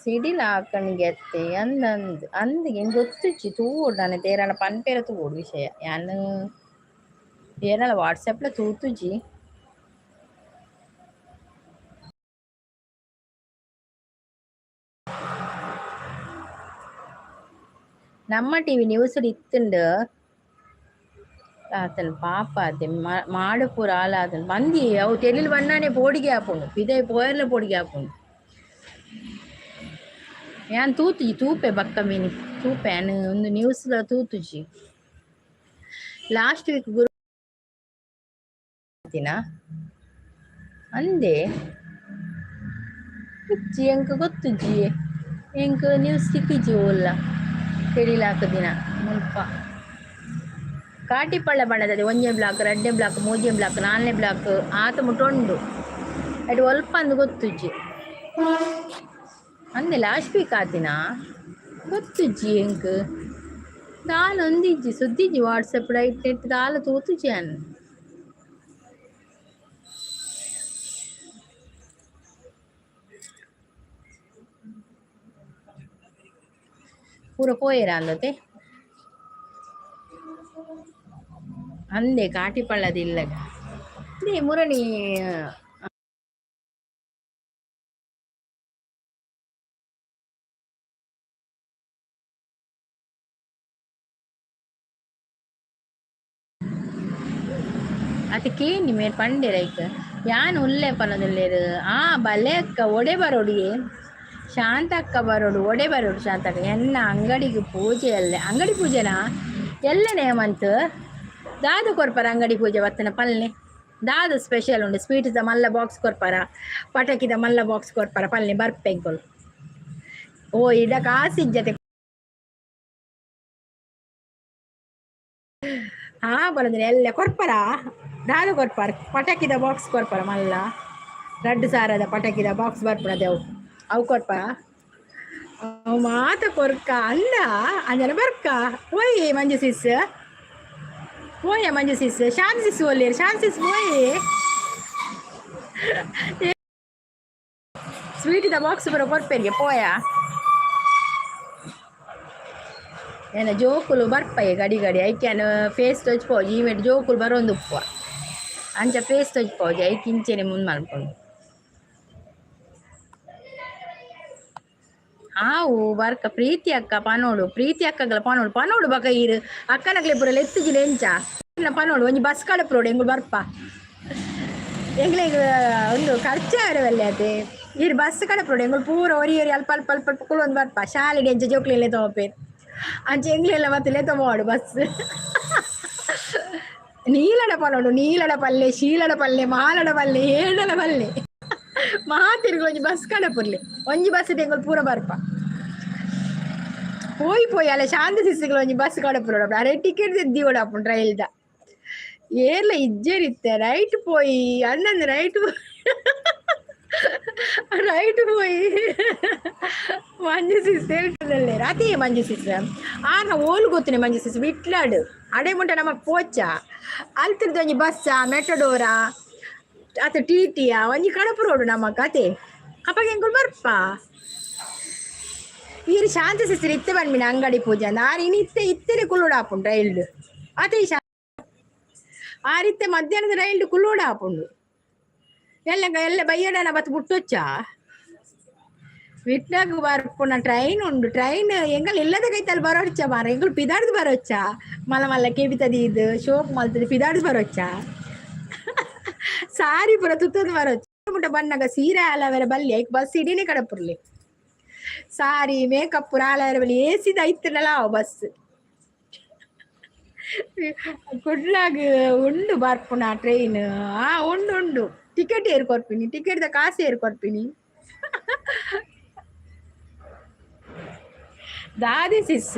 ಸಿಡಿಲ ಆಕಣಿಗೆ ಅತ್ತೆ ಅಂದಂದು ಅಂದ್ ಎಂಗ್ ಗೊತ್ತುಜ್ಜಿ ತೂವೊಡು ನಾನೆ ತೇರಾನ ಪನ್ಪೆರ ತೂವೊಡು ವಿಷಯ ಯಾನ್ ಏರಾಲ ವಾಟ್ಸಪ್ಲ ತೂತುಜಿ. ನಮ್ಮ ಟಿವಿ ನ್ಯೂಸ್ ಇತ್ತುಂಡು ಆತನ್ ಪಾಪ ಅತ್ತೆ ಮಾಡು ಪೂರ ಆಲಾತನ್ ಮಂದಿ ಅವು ತೆಲಿಲ್ ಬಣ್ಣನೆ ಪೋಡಿಗೆ ಆಪುಂಡು ಪಿದೈ ಪೋಯರ್ಲ ಪೋಡಿಗೆ ಆಪುಂಡು. ಯಾನ್ ತೂತುಜಿ ತೂಪೆ ಬಕ್ಕ ಮಿನಿ ತೂಪೆ ಯಾನ್ ಒಂದು ನ್ಯೂಸ್ ತೂತುಜಿ. ಲಾಸ್ಟ್ ವೀಕ್ ಗುರು ದಿನ ಅಂದೆ ಇಜ್ಜಿ ಎಂಕ್ ಗೊತ್ತುಜ್ಜಿ ಎಂಕ್ ನ್ಯೂಸ್ ತಿಕ್ಕಿಜಿ ಓಲ್ಲ ತೆಲಿಲಾಕ ದಿನ ಮುಲ್ಪ ಕಾಟಿಪಳ್ಳ ಬಣ್ಣದದೆ ಒಂಜನೇ ಬ್ಲಾಕ್ ರಡ್ಡನೇ ಬ್ಲಾಕ್ ಮೂಜನೇ ಬ್ಲಾಕ್ ನಾಲ್ನೇ ಬ್ಲಾಕ್ ಆತ ಮುಟ್ಟ ಉಂಡು ಅಡ್ ಒಲ್ಪ ಅಂದ್ ಗೊತ್ತುಜ್ಜಿ. ಅಂದೆ ಲಾಸ್ಟ್ ವೀಕ್ ಆತಿನ ಗೊತ್ತುಜ್ಜಿ ಎಂಕ್ ದಾಲ ಒಂದಿಜ್ಜಿ ಸುದ್ದಿಜ್ಜಿ ವಾಟ್ಸಪ್ ಐಟ್ ನೆಟ್ ದಾಲ ತೂತುಜಿ ಯಾನ್. ಪೂರ ಪೋಯೆರ ಅಂದತೆ ಅಂದೆ ಕಾಟಿಪಳ್ಳದ ಇಲ್ಲಗ they ಮುರಣಿ. ಅತ್ತೆ ಕೇನಿ ಮೇರ್ ಪಂಡೆರ್ ಐಕ್ ಯಾನ್ ಉಲ್ಲೆ ಪನೊಂದುಲ್ಲೆರ್. ಆ ಬಲೆ ಅಕ್ಕ ಒಡೆ ಬರೋಡಿಯೇ ಶಾಂತ ಅಕ್ಕ ಬರೋಡು ಒಡೆ ಬರೋಡು ಶಾಂತಕ್ಕ. ಎನ್ನ ಅಂಗಡಿಗೆ ಪೂಜೆ ಅಲ್ಲೇ ಅಂಗಡಿ ಪೂಜೆನಾ ಎಲ್ಲನೇ ಮಂತ್ ದಾದ ಕೊರ್ಪರ ಅಂಗಡಿ ಪೂಜೆ ಬತ್ತನ ಪಲ್ನೆ ದಾದ ಸ್ಪೆಷಲ್ ಉಂಡು ಸ್ವೀಟ್ದ ಮಲ್ಲ ಬಾಕ್ಸ್ ಕೊರ್ಪರ ಪಟಕಿದ ಮಲ್ಲ ಬಾಕ್ಸ್ ಕೊರ್ಪರ ಪಲ್ನೆ ಬರ್ಪೆಂಕುಲು. ಓ ಇಡ ಕಾಸಿಜ್ಜತೆ ಹಾ ಬರಂದ್ರೆ ಎಲ್ಲ ಕೊರ್ಪರ ದಾದ ಕೊರ್ಪರ ಪಟಕಿದ ಬಾಕ್ಸ್ ಕೊರ್ಪರ ಮಲ್ಲ ರಡ್ಡು ಸಾರದ ಪಟಕಿದ ಬಾಕ್ಸ್ ಬರ್ಪುನದೆ ಅವು ಅವು ಕೊರ್ಪರ ಅವು ಮಾತ ಕೊರ್ಕ ಅಂದ ಅಂಜನ ಬರ್ಕ ಪೋಯಿ ಮಂಜು ಸಿಸ್ ಪೋಯ ಮಂಜು ಸಿಸ್ ಶಾಂತ ಸಿಸ್ ಒಲ್ಲೇರು ಶಾಂತ ಸಿಸ್ ಪೋಯಿ ಸ್ವೀಟಿದ ಬಾಕ್ಸ್ ಪೂರ ಕೊರ್ಪೆರಿಗೆ ಪೋಯ ಏನ ಜೋಕುಲು ಬರ್ಪಯೆ ಗಡಿ ಗಡಿ ಐಕ್ಯಾನ್ ಫೇಸ್ ತೋಜ್ಪೋಜಿ ಈಮೆಟ್ ಜೋಕುಲು ಬರೋಂದುಪ್ಪುವ ಅಂಚ ಫೇಸ್ ತೋಜ್ಪೋಜಿ ಐಕ್ ಇಂಚೆನೆ ಮುಂದ್ ಮಲ್ಪೊಂಡು. ಆವು ಬರ್ಕ ಪ್ರೀತಿ ಅಕ್ಕ ಪನೋಡು ಪ್ರೀತಿ ಅಕ್ಕಗಳ ಪನೋಡು ಪನೋಡು ಬಕ ಈರು ಅಕ್ಕನಕ್ಲೆ ಪೂರ ಲೆತ್ತುಜಿಲೆ ಎಂಚ ಪನೋಡು ಒಂಜಿ ಬಸ್ ಕಡಪುರೋಡು ಎಂಗುಲು ಬರ್ಪ ಎಂಗ್ಲೆಗ್ ಒಂದು ಖರ್ಚು ಅತೆ ಈರ್ ಬಸ್ ಕಡಪುರೋಡು ಎಂಗುಲು ಪೂರ ಒರಿ ಒರಿ ಅಲ್ಪ ಅಲ್ಪ ಅಲ್ಪ ಅಲ್ಪ ಕುಲೊಂದು ಬರ್ಪ ಶಾಲೆಡ್ ಎಂಚ ಜೋಕ್ಲೆಲ್ಲ ತೋಪೇರ್ ಅಂಚ ಎಂಗ್ಲೆಲ್ಲ ಮತ್ತೆ ಲೆತ್ತೊಬೋಡು ಬಸ್ ನೀಲಡ ಪನೋಡು ನೀಲಡ ಪಲ್ಲೆ ಶೀಲಡ ಪಲ್ಲೆ ಮಾಲಡ ಪಲ್ಲೆ ಏಡಲ ಪಲ್ಲೆ ಮಾತಿರ್ಗ ಒಂಜಿ ಬಸ್ ಕಡಪುರ್ಲೆ ಒಂಜಿ ಬಸ್ ಎಂಗುಲು ಪೂರ ಬರ್ಪ ಪೋಯಿ ಪೋಯಿ ಅಲ್ಲ ಶಾಂತ ಸಿಸ್ಗಳ ಒಂಜಿ ಬಸ್ ಕಡಪುರೋಡು ಅರೆ ಟಿಕೆಟ್ ದೀವೊಡು ಆಪುಂಡು ರೈಲ್ದ ಏರ್ಲ ಇಜ್ಜೆರಿತ್ತೆ ರೈಟ್ ಪೋಯಿ ಅಂದಂದು ರೈಟ್ ರೈಟ್ ಪೋಯಿ ಮಂಜು ಸಿಸ್ ಹೇಳ್ತದಲ್ಲೇ ಅದೇ ಮಂಜು ಸಿಸ್ ಆನ ಓಲು ಗೊತ್ತುನೆ ಮಂಜು ಸಿಸ್ ವಿಟ್ಲಾಡು ಅಡೆ ಮುಟ್ಟ ನಮಕ್ ಪೋಚ ಅಲ್ತಿರ್ದು ಒಂಜಿ ಬಸ್ಸ ಮೆಟಡೋರಾ ಅತ್ತ ಟಿ ಟಿಯಾ ಒಂಜಿ ಕಡಪುರೋಡು ನಮಕ್ ಅತೆ ಅಪಗ ಎಂಕುಲು ಬರ್ಪ ಈರ್ ಶಾಂತ ಸಿಸ್ಟರ್ ಇತ್ತೆ ಪನ್ಪಿನ ಅಂಗಡಿ ಪೂಜೆ ಆರ್ ಇನಿ ಇತ್ತೆ ಇತ್ತೆನೆ ಕುಲ್ಲೋಡು ಆಪುಂಡು ರೈಲ್ಡ್ ಅತೆ ಆರ್ ಇತ್ತೆ ಮಧ್ಯಾಹ್ನದ ರೈಲ್ಡ್ ಕುಲ್ಲೋಡು ಆಪುಂಡು ಎಲ್ಲ ಎಲ್ಲ ಬಯ್ಯಡನ ಬತ್ತು ಬುಟ್ಟೊಚ್ಚ ವಿಟ್ಲಾಗ್ ಬರ್ಪುನ ಟ್ರೈನ್ ಉಂಡು ಟ್ರೈನ್ ಎಂಗಲ್ ಇಲ್ಲದ ಕೈತಲ್ ಬರೋಡ್ಚ ಮಾರ ಎಂಗುಲು ಪಿದಾಡ್ದು ಬರೋಚ್ಚ ಮಲ್ಲ ಮಲ್ಲ ಕೆಬಿತದಿ ಇದು ಶೋಕ್ ಮಲ್ತದೆ ಪಿದಾಡ್ದು ಬರೋಚ್ಚ ಸಾರಿ ಪೂರ ತುತ್ತೊಂದು ಬರೋಚ್ಚ ಮುಟ್ಟ ಬನ್ನಗ ಸೀರೆ ಆಲವೆರ ಬಲ್ಲಿ ಐಕ್ ಬಸ್ ಇಡೀನೇ ಕಡಪುರ್ಲಿ ಸಾರಿ ಮೇಕಪ್ ಪೂರ ಆಲವೆರ ಬಲ್ಲಿ ಏಸಿದ ಐತನಲ ಬಸ್ ಕುಡ್ಲಾಗ್ ಉಂಡು ಬರ್ಪುನ ಟ್ರೈನ್ ಆ ಉಂಡು ಉಂಡು ಟಿಕೆಟ್ ಏರ್ ಕೊರ್ಪಿನಿ ಟಿಕೆಟ್ ದ ಕಾಸು ಏರ್ ಕೊರ್ಪಿನಿ ದಾದೆ ಸಿಸ್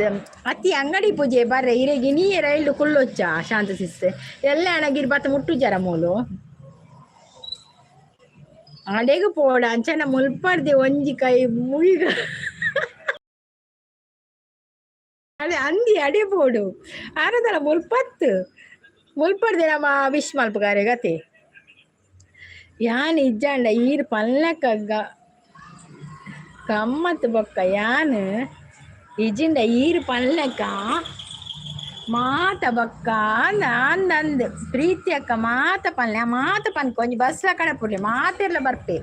ಅತ್ತಿ ಅಂಗಡಿ ಪೂಜೆ ಬರ್ರೆ ಇರೆಗೆ ನೀ ರೈಲು ಕುಲ್ಲೊಚ್ಚ ಶಾಂತ ಸಿಸ್ ಎಲ್ಲ ಅಣಗಿರ್ ಬತ್ತ ಮುಟ್ಟುಜರ ಮೂಲು ಅಡೆಗ್ ಪೋಡ ಅಂಚನ ಮುಲ್ಪರ್ದೆ ಒಂಜಿ ಕೈ ಮುಳಿಗ ಅಡೆ ಅಂದಿ ಅಡೆ ಪೋಡು ಆರದಲ ಮುಲ್ಪತ್ತು ಮುಲ್ಪರ್ದೆ ನಮ್ಮ ವಿಶ್ ಮಲ್ಪುಗಾರೆ ಗತೆ ಯಾನ್ ಇಜ್ಜಾಂಡ ಈರ್ ಪಲ್ಲಕ್ಕಗ್ಗ ಗಮ್ಮತ್ ಬೊಕ್ಕ ಯಾನ್ ಇಜಿಂಡ ಈರು ಪನ್ಲೆಕ ಮಾತ ಬೊಕ್ಕ ಅಂದ್ ಅಂದ್ ಅಂದ್ ಪ್ರೀತಿ ಅಕ್ಕ ಮಾತ ಪನ್ಲೆ ಮಾತ ಪನ್ಕ ಒಂಜಿ ಬಸ್ಲ ಕಡಪುಡ್ಲೆ ಮಾತೆರ್ಲ ಬರ್ಪೆ.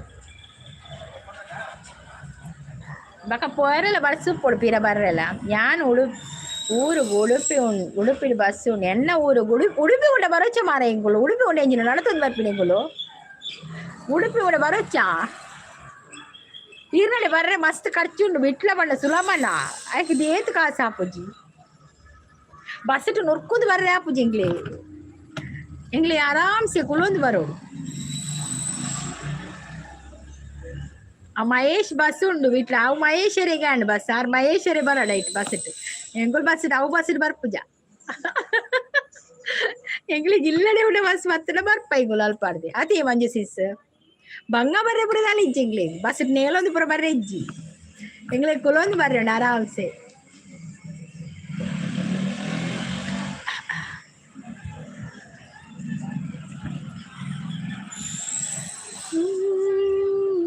ಬೊಕ ಪೋಯೆರೆಲ ಬಸ್ ಉಪ್ಪೊಡು ಪಿರ ಬರ್ರೆಲ. ಯಾನ್ ಊರುಗು ಉಡುಪಿ ಉಡುಪಿಡ್ ಬಸ್ ಉಂಡು. ಎನ್ನ ಊರುಗು ಉಡುಪಿ ಉಡುಪಿ ಉಂಡ ಬರೋಚ ಮಾರ ಎಂಕುಲು. ಉಡುಪಿ ಉಂಡ ಎಂಜಿನ ನಡತೊಂದು ಬರ್ಪಿನಿ ಎಂಕುಲು. ಉಡುಪಿ ಉಂಡ ಬರೋಚ ಈರ್ನಡೆ ಬರ್ರೆ ಮಸ್ತ್ ಖರ್ಚು ಉಂಡು. ವಿಟ್ಲ ಪಂಡ ಸುಲಭನ ಐಕ್ ಏತ್ ಕಾಸು ಆಪುಜಿ. ಬಸ್ಸುಟು ನುರ್ಕುಂದು ಬರ್ರೆ ಆಪುಜಿ ಎಂಕ್ಲೆ. ಎಂಕ್ಲೆ ಆರಾಮ್ಸೆ ಕುಲೊಂದು ಬರೋಡು. ಆ ಮಹೇಶ್ ಬಸ್ ಉಂಡು ವಿಟ್ಲ. ಅವು ಮಹೇಶರಿಗೆ ಅಂಡ್ ಬಸ್ ಆರ್ ಮಹೇಶರೇ ಬರಡ ಐಟ್ ಬಸ್ಸುಟು. ಎಂಕುಲು ಬಸ್ಸುಟು ಅವು ಬಸ್ಸುಟು ಬರ್ಪುಜ. ಎಂಕ್ಲೆಗ್ ಇಲ್ಲಡೆ ಉಂಡ ಬಸ್ ಬತ್ತುಂಡ ಬರ್ಪ ಎಂಕುಲು ಅಲ್ಪಾಡ್ದೆ. ಅದೇ ಮಂಜು ಸಿಸ್ ಬಂಗ ಬರ್ರೆ ಪೂರ ದಾಲ ಇಜ್ಜಿ ಎಂಕ್ಲೆಗ್. ಬಸ್ಸುಟು ನೇಲೊಂದು ಪೂರ ಬರ್ರೆ ಇಜ್ಜಿ. ಎಂಕ್ಲೆಗ್ ಕುಲೊಂದು ಬರ್ರೆ ಉಂಡು ಆರಾಮ್ಸೆ.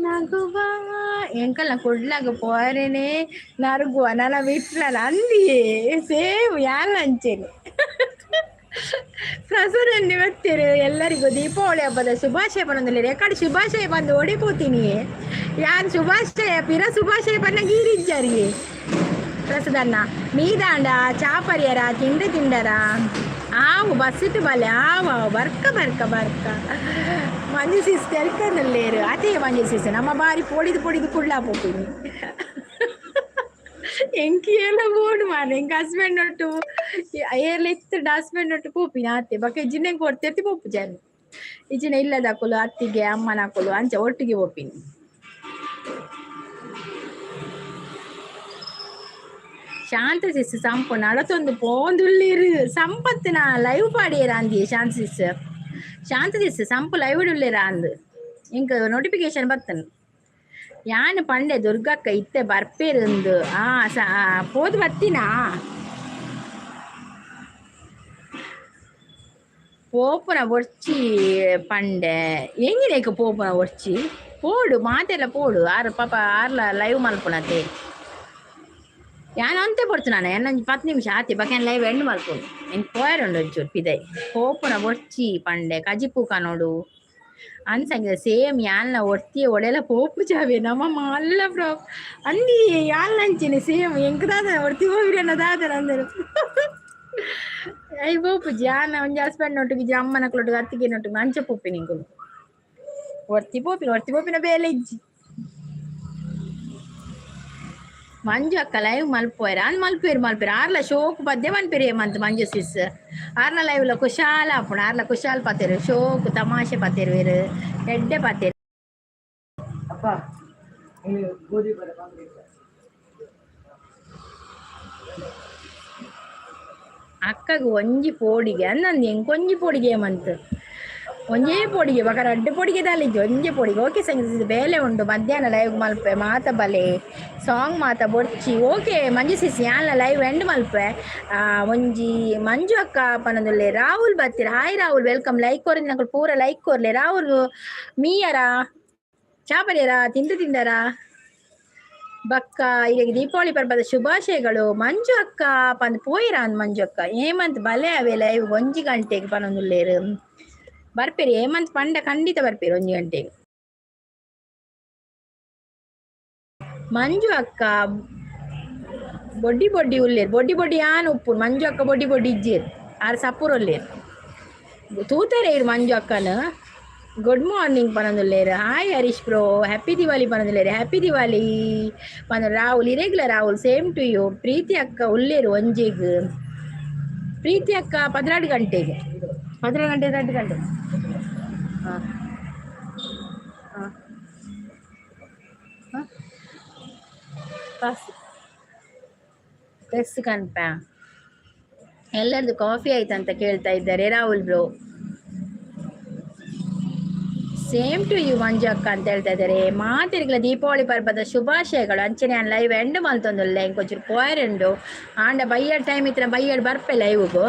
ನಗುವ ಎಂಕಲ್ನ ಕುಡ್ಲಗ್ ಪೋರೆನೆ ನರ್ಗುವ ನನ ವಿಟ್ಲಲ ಅಂದಿಯೇ ಸೇಮ್ ಯಾನ್ಲ ಅಂಚೆನೆ. ಪ್ರಸನ್ನ ಬತ್ತೆರ್ ಎಲ್ಲರಿಗೂ ದೀಪಾವಳಿ ಹಬ್ಬದ ಶುಭಾಶಯ ಪನೊಂದುಲ್ಲೆರ್. ಎಕಡೆ ಶುಭಾಶಯ ಪಂದ್ ಓಡೆ ಪೋತಿನಿ ಯಾನ್. ಶುಭಾಶಯ ಪಿರ ಶುಭಾಶಯ ಪನ್ನಗ ಈರ್ ಇಜ್ಜಾರ್ಗೆ. ಪ್ರಸದಣ್ಣ ಮೀದಾಂಡ ಚಾಪರಿಯರ ತಿಂಡಿ ತಿಂಡರ ಆವು ಬಸ್ಸಿಟ್ಟು ಬಲ್ಲೆ ಆವು ಆವು ಬರ್ಕ ಬರ್ಕ ಬರ್ಕ. ಮಂಜು ಸಿಸ್ ತೆಲ್ತೊಂದುಲ್ಲೆರ್. ಅದೇ ಮಂಜು ಸಿಸ್ ನಮ್ಮ ಬಾರಿ ಪೊಡಿದು ಪೊಡಿದು ಕುಳ್ಳ ಪೋಪಿನಿ. ಎಂಕ್ ಏಲ ಬೋಡು ಮಾರ್ರೆ. ಎಂಕ್ ಹಸ್ಬೆಂಡ್ ಒಟ್ಟು ಏರ್ಲ ಇತ್ತುಂಡ ಹಸ್ಬೆಂಡ್ ಒಟ್ಟು ಪೋಪಿನಿ ಆತೆ. ಬೊಕ ಇಜ್ಜಿಂಡ ಎಂಕ್ ಒರ್ತಿ ಪೋಪುಜಾನ್. ಇಜ್ಜಿಂಡ ಇಲ್ಲದಕುಲು ಅತ್ತಿಗೆ ಅಮ್ಮನಕುಲು ಅಂಚ ಒಟ್ಟಿಗೆ ಪೋಪಿನಿ. ಶಾಂತ ಸಿಸ್ ಸಂಪು ನಡತೊಂದು ಪೋಂದುಲ್ಲೆರ್. ಸಂಪತ್ತಿನ ಲೈವ್ ಪಾಡಿಯೆರ ಅಂದಿಯೆ ಶಾಂತ ಸಿಸ್. ಶಾಂತ ಸಿಸ್ ಸಂಪು ಲೈವ್ ಉಲ್ಲೆರ ಅಂದ್ ಎಂಕ್ ನೋಟಿಫಿಕೇಶನ್ ಬತ್ತುಂಡು. ಯಾನ್ ಪಂಡೆ ದುರ್ಗಕ್ಕ ಇತ್ತೆ ಬರ್ಪೆರ್ ಆ ಪೋದು ಬತ್ತಿನಾ. ಪೋಪುನ ಬೊರ್ಚಿ ಪಂಡೆ. ಎಂಜಿನೇಕ್ ಪೋಪುನ ಬೊರ್ಚಿ ಪೋಡು ಮಾತೆಲ್ಲ ಪೋಡು. ಆರ್ ಪಾಪ ಆರ್ಲ ಲೈವ್ ಮಲ್ಪುನತೆ. ಯಾನ್ ಒಂತೆ ಪೊರ್ತು ನಾನ ಎನ್ನೊಂಜಿ 10 ನಿಮಿಷ ಆತೆ. ಬೊಕ ಯಾನ್ ಲೈವ್ ಎಂಡ್ ಮಲ್ಪುನು. ಎಂಕ್ ಪೋಯೆರೆ ಉಂಡು ಒಂಚೂರು ಪಿದಯಿ. ಪೋಪುನ ಬೊರ್ಚಿ ಪಂಡೆ ಕಜಿಪು ಕನೊಡು ಅನ್ಸಂಗಿದ ಸೇಮ್ ಯಾನ್ಲ ಒರ್ತಿಯೆ ಒಡೆಲ ಪೋಪುಜಾವೆ ನಮ ಮಲ್ಲ ಅಂದಿ ಯಾನ್ಲ ಅಂಚೆನೆ ಸೇಮ್. ಎಂಕ್ ದಾದನ ಒರ್ತಿ ಪೋಪಿರನ್ನ ದಾದನ ಅಂದರು. I ಪೋಪುಜಿ ಯಾನ್ ಒಂಜಿ ಹಸ್ಬೆಂಡ್ ಒಟ್ಟಿಗೆ ಇಜ್ಜಿ ಅಮ್ಮನಕ್ಲೊಟ್ಟಿಗೆ ಅತ್ತಿಗೆನೊಟ್ಟಿಗೆ ಅಂಚ ಪೋಪಿನಿ ಎಂಕುಲು. ಒರ್ತಿ ಪೋಪಿನ ಒರ್ತಿ ಪೋಪಿನ ಬೇಲೆ ಇಜ್ಜಿ. ಮಂಜು ಅಕ್ಕ ಲೈವ್ ಮಲ್ಪುವೆರ್ ಅಂದ್ ಮಲ್ಪುವೆರ್ ಮಲ್ಪುವೆರ್ ಆರ್ಲ ಶೋಕು ಪದ್ಯ ಮನ್ಪೆರ್ ಮಂತ್ ಮಂಜು ಸಿಸ್. ಆರ್ನ ಲೈವ್ಲ ಕುಶಾಲ ಆಪುಂಡು. ಆರ್ಲ ಕುಶಾಲ್ ಪಾತೆರ್ ಶೋಕು ತಮಾಷೆ ಪಾತೆರುವೆರ್ ಎಡ್ಡೆ ಪಾತೆರ್.
ಅಪ್ಪ ಗೋಧಿ ಬರ
ಅಕ್ಕಗ್ ಒಂಜಿ ಪೋಡಿಗೆ ಅಂದಂದು ಎಂಕ್ ಒಂಜಿ ಪೋಡಿಗೆ ಮಂತ್. ಒಂಜೇ ಪೋಡಿಗೆ ಬೊಕ ರಡ್ಡ್ ಪೋಡಿಗೆ ದಾಲ ಇಜ್ಜಿ ಒಂಜೇ ಪೋಡಿಗೆ. ಓಕೆ ಸಂಗೀತ ಬೇಲೆ ಉಂಡು ಮಧ್ಯಾಹ್ನ ಲೈವ್ ಮಲ್ಪೆ ಮಾತ ಬಲೆ ಸಾಂಗ್ ಮಾತ ಬೊರ್ಚಿ. ಓಕೆ ಮಂಜು ಸಿಸ್ ಯಾನ್ಲ ಲೈವ್ ಎಂಡ್ ಮಲ್ಪೆ. ಒಂಜಿ ಮಂಜು ಅಕ್ಕ ಪನೊಂದುಲ್ಲೆ. ರಾಹುಲ್ ಬತ್ತೆರ್. Hi Rahul welcome. Like ಕೊರಂದಿನಕುಲು ಪೂರ ಲೈಕ್ ಕೊರ್ಲೆ. ರಾಹುಲ್ ಮೀಯರ ಚಾಪರಿಯರ ತಿಂದು ತಿಂದರ ಬಕ್ಕ ಇರೆಗ್ ದೀಪಾವಳಿ ಪರ್ಬದ ಶುಭಾಶಯಗಳು ಮಂಜು ಅಕ್ಕ ಪಂದ್ ಪೋಯಿರಾನ್ ಮಂಜು ಅಕ್ಕ. ಹೇಮಂತ್ ಬಲೆ ಅವೆ ಲೈವ್ ಒಂಜಿ ಗಂಟೆಗ್ ಪನೊಂದುಲ್ಲೆರ್. ಬರ್ಪೆರ್ ಹೇಮಂತ್ ಪಂಡ ಖಂಡಿತ ಬರ್ಪೆರ್ ಒಂಜಿ ಗಂಟೆಗ್. ಮಂಜು ಅಕ್ಕ ಬೊಡ್ಡಿ ಬೊಡ್ಡಿ ಉಲ್ಲೆರ್. ಬೊಡ್ಡಿ ಬೊಡ್ಡಿ ಯಾನ್ ಉಪ್ಪುನು. ಮಂಜು ಅಕ್ಕ ಬೊಡ್ಡಿ ಬೊಡ್ಡಿ ಇಜ್ಜೆರ್. ಆರ್ ಸಪುರ ಉಲ್ಲೆರ್. ತೂತಾರೆ ಇರ್ ಮಂಜು ಅಕ್ಕನ. ಗುಡ್ ಮಾರ್ನಿಂಗ್ ಪನೊಂದುಲ್ಲೆರ್. Hi Harish bro happy Diwali ಪನೊಂದುಲ್ಲೆರ್. ಹ್ಯಾಪಿ ದಿವಾಲಿ ಪಂದ್ ರಾಹುಲ್ ಇರೆಗ್ಲ Rahul same to you. Preethi ಅಕ್ಕ ಉಲ್ಲೆರ್ ಒಂಜೆಗ್. ಪ್ರೀತಿ ಅಕ್ಕ 12 ಗಂಟೆಗೆ. 12 ಗಂಟೆ 2 ಗಂಟೆ. ಹಾಂ ಹಾಂ ಹಾಂ ಬಸ್ ಡ್ರೆಸ್ ಕನ್ಪ ಎಲ್ಲರದು ಕಾಫಿ ಆಯ್ತಂತ ಕೇಳ್ತಾ ಇದ್ದಾರೆ Rahul bro. Same to you Manju ಅಕ್ಕ ಅಂತ ಹೇಳ್ತಾ ಇದ್ದಾರೆ. ಮಾತೆರ್ಗ್ಲ ದೀಪಾವಳಿ ಪರ್ಬದ ಶುಭಾಶಯಗಳು. ಅಂಚನೆ ಯಾನ್ ಲೈವ್ ಎಂಡ್ ಮಲ್ತೊಂದುಲ್ಲೆ. ಎಂಕ್ ಒಂಚೂರು ಪೋಯೆರೆ ಉಂಡು. ಆಂಡ ಬಯ್ಯಡ್ ಟೈಮ್ ಇತ್ತಿನ ಬಯ್ಯಡ್ ಬರ್ಪೆ ಲೈವ್ಗು.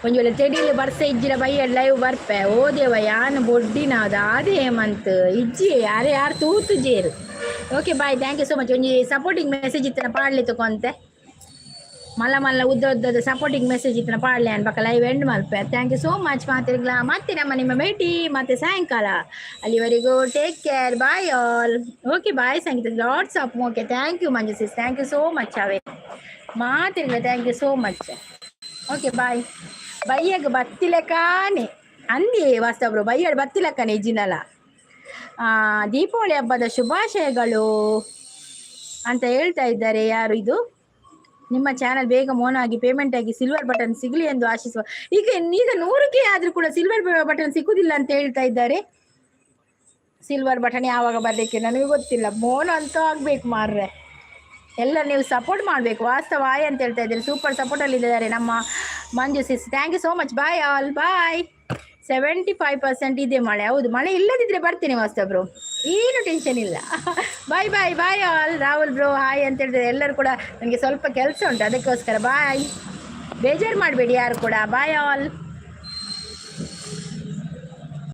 ಒಂಜಿ ವೇಳೆ ತೆಡಿಲ್ ಬರ್ಸ ಇಜ್ಜಿಡ ಬಯ್ಯಡ್ ಲೈವ್ ಬರ್ಪೆ. ಓ ದೇವ ಯಾನ್ ಬೊಡ್ಡಿನ ದಾದೆ ಹೇಮಂತ್ ಇಜ್ಜಿ ಯಾರು ಯಾರು ತೂತುಜೇರು. Okay, bye, thank you so much. ಒಂಜಿ ಸಪೋರ್ಟಿಂಗ್ ಮೆಸೇಜ್ ಇತ್ತಿನ ಪಾಡ್ಲಿ ತಕೊಂತೆ. ಮಲ್ಲ ಮಲ್ಲ ಉದ್ದ ಉದ್ದದ ಸಪೋರ್ಟಿಂಗ್ ಮೆಸೇಜ್ ಇತ್ತಿನ ಪಾಡ್ಲೆ ಅನ್ಬಕ ಲೈವ್ ಎಂಡ್ ಮಲ್ಪೆ. Thank you so much ಮಾತಿರ್ಗ್ಲಾ. ಮತ್ತೆ ನಮ್ಮ ನಿಮ್ಮ ಭೇಟಿ ಮತ್ತೆ ಸಾಯಂಕಾಲ. ಅಲ್ಲಿವರೆಗೂ take care, bye all. Okay, bye Sangeetha. Lots of, okay, thank you Manju sis, thank you so much. ಅವೇ ಮಾತಿರ್ಗ್ಲ, thank you so much. Okay, bye. ಬಯ್ಯಗ್ ಬತ್ತಿಲೆಕಾನೆ ಅಂದಿ ವಾಸ್ತವ್ರು, ಬಯ್ಯಡ್ ಬತ್ತಿಲಕ್ಕನೆ ಇಜ್ಜಿನಲ. ದೀಪಾವಳಿ ಹಬ್ಬದ ಶುಭಾಶಯಗಳು ಅಂತ ಹೇಳ್ತಾ ಇದ್ದಾರೆ. ಯಾರು ಇದು? ನಿಮ್ಮ ಚಾನಲ್ ಬೇಗ ಮೋನ್ ಆಗಿ, ಪೇಮೆಂಟ್ ಆಗಿ, ಸಿಲ್ವರ್ ಬಟನ್ ಸಿಗಲಿ ಎಂದು ಆಶಿಸುವ. ಈಗ ಈಗ 100ಕ್ಕೆ ಆದ್ರೂ ಕೂಡ ಸಿಲ್ವರ್ ಬಟನ್ ಸಿಕ್ಕುದಿಲ್ಲ ಅಂತ ಹೇಳ್ತಾ ಇದ್ದಾರೆ. ಸಿಲ್ವರ್ ಬಟನ್ ಯಾವಾಗ ಬರ್ಲಿಕ್ಕೆ ನನಗೆ ಗೊತ್ತಿಲ್ಲ. ಮೋನ್ ಅಂತೂ ಆಗ್ಬೇಕು ಮಾರ್ರೆ. ಎಲ್ಲ ನೀವು ಸಪೋರ್ಟ್ ಮಾಡಬೇಕು. ವಾಸ್ತವ ಆಯ್ ಅಂತ ಹೇಳ್ತಾ ಇದ್ದಾರೆ. ಸೂಪರ್ ಸಪೋರ್ಟ್ ಅಲ್ಲಿ ಇದ್ದಾರೆ ನಮ್ಮ ಮಂಜು sis. Thank you so much, bye all, bye. 75% ಇದೆ ಮಳೆ. ಹೌದು, ಮಳೆ ಇಲ್ಲದಿದ್ರೆ ಬರ್ತೀನಿ ವಾಸ್ತವ್ರು, ಏನು ಟೆನ್ಷನ್ ಇಲ್ಲ. Bye bye bye all. Rahul bro, hi ಅಂತ ಹೇಳಿದ್ರೆ ಎಲ್ಲರೂ ಕೂಡ. ನನಗೆ ಸ್ವಲ್ಪ ಕೆಲಸ ಉಂಟು, ಅದಕ್ಕೋಸ್ಕರ ಬಾಯ್. ಬೇಜಾರು ಮಾಡಬೇಡಿ ಯಾರು ಕೂಡ. Bye all.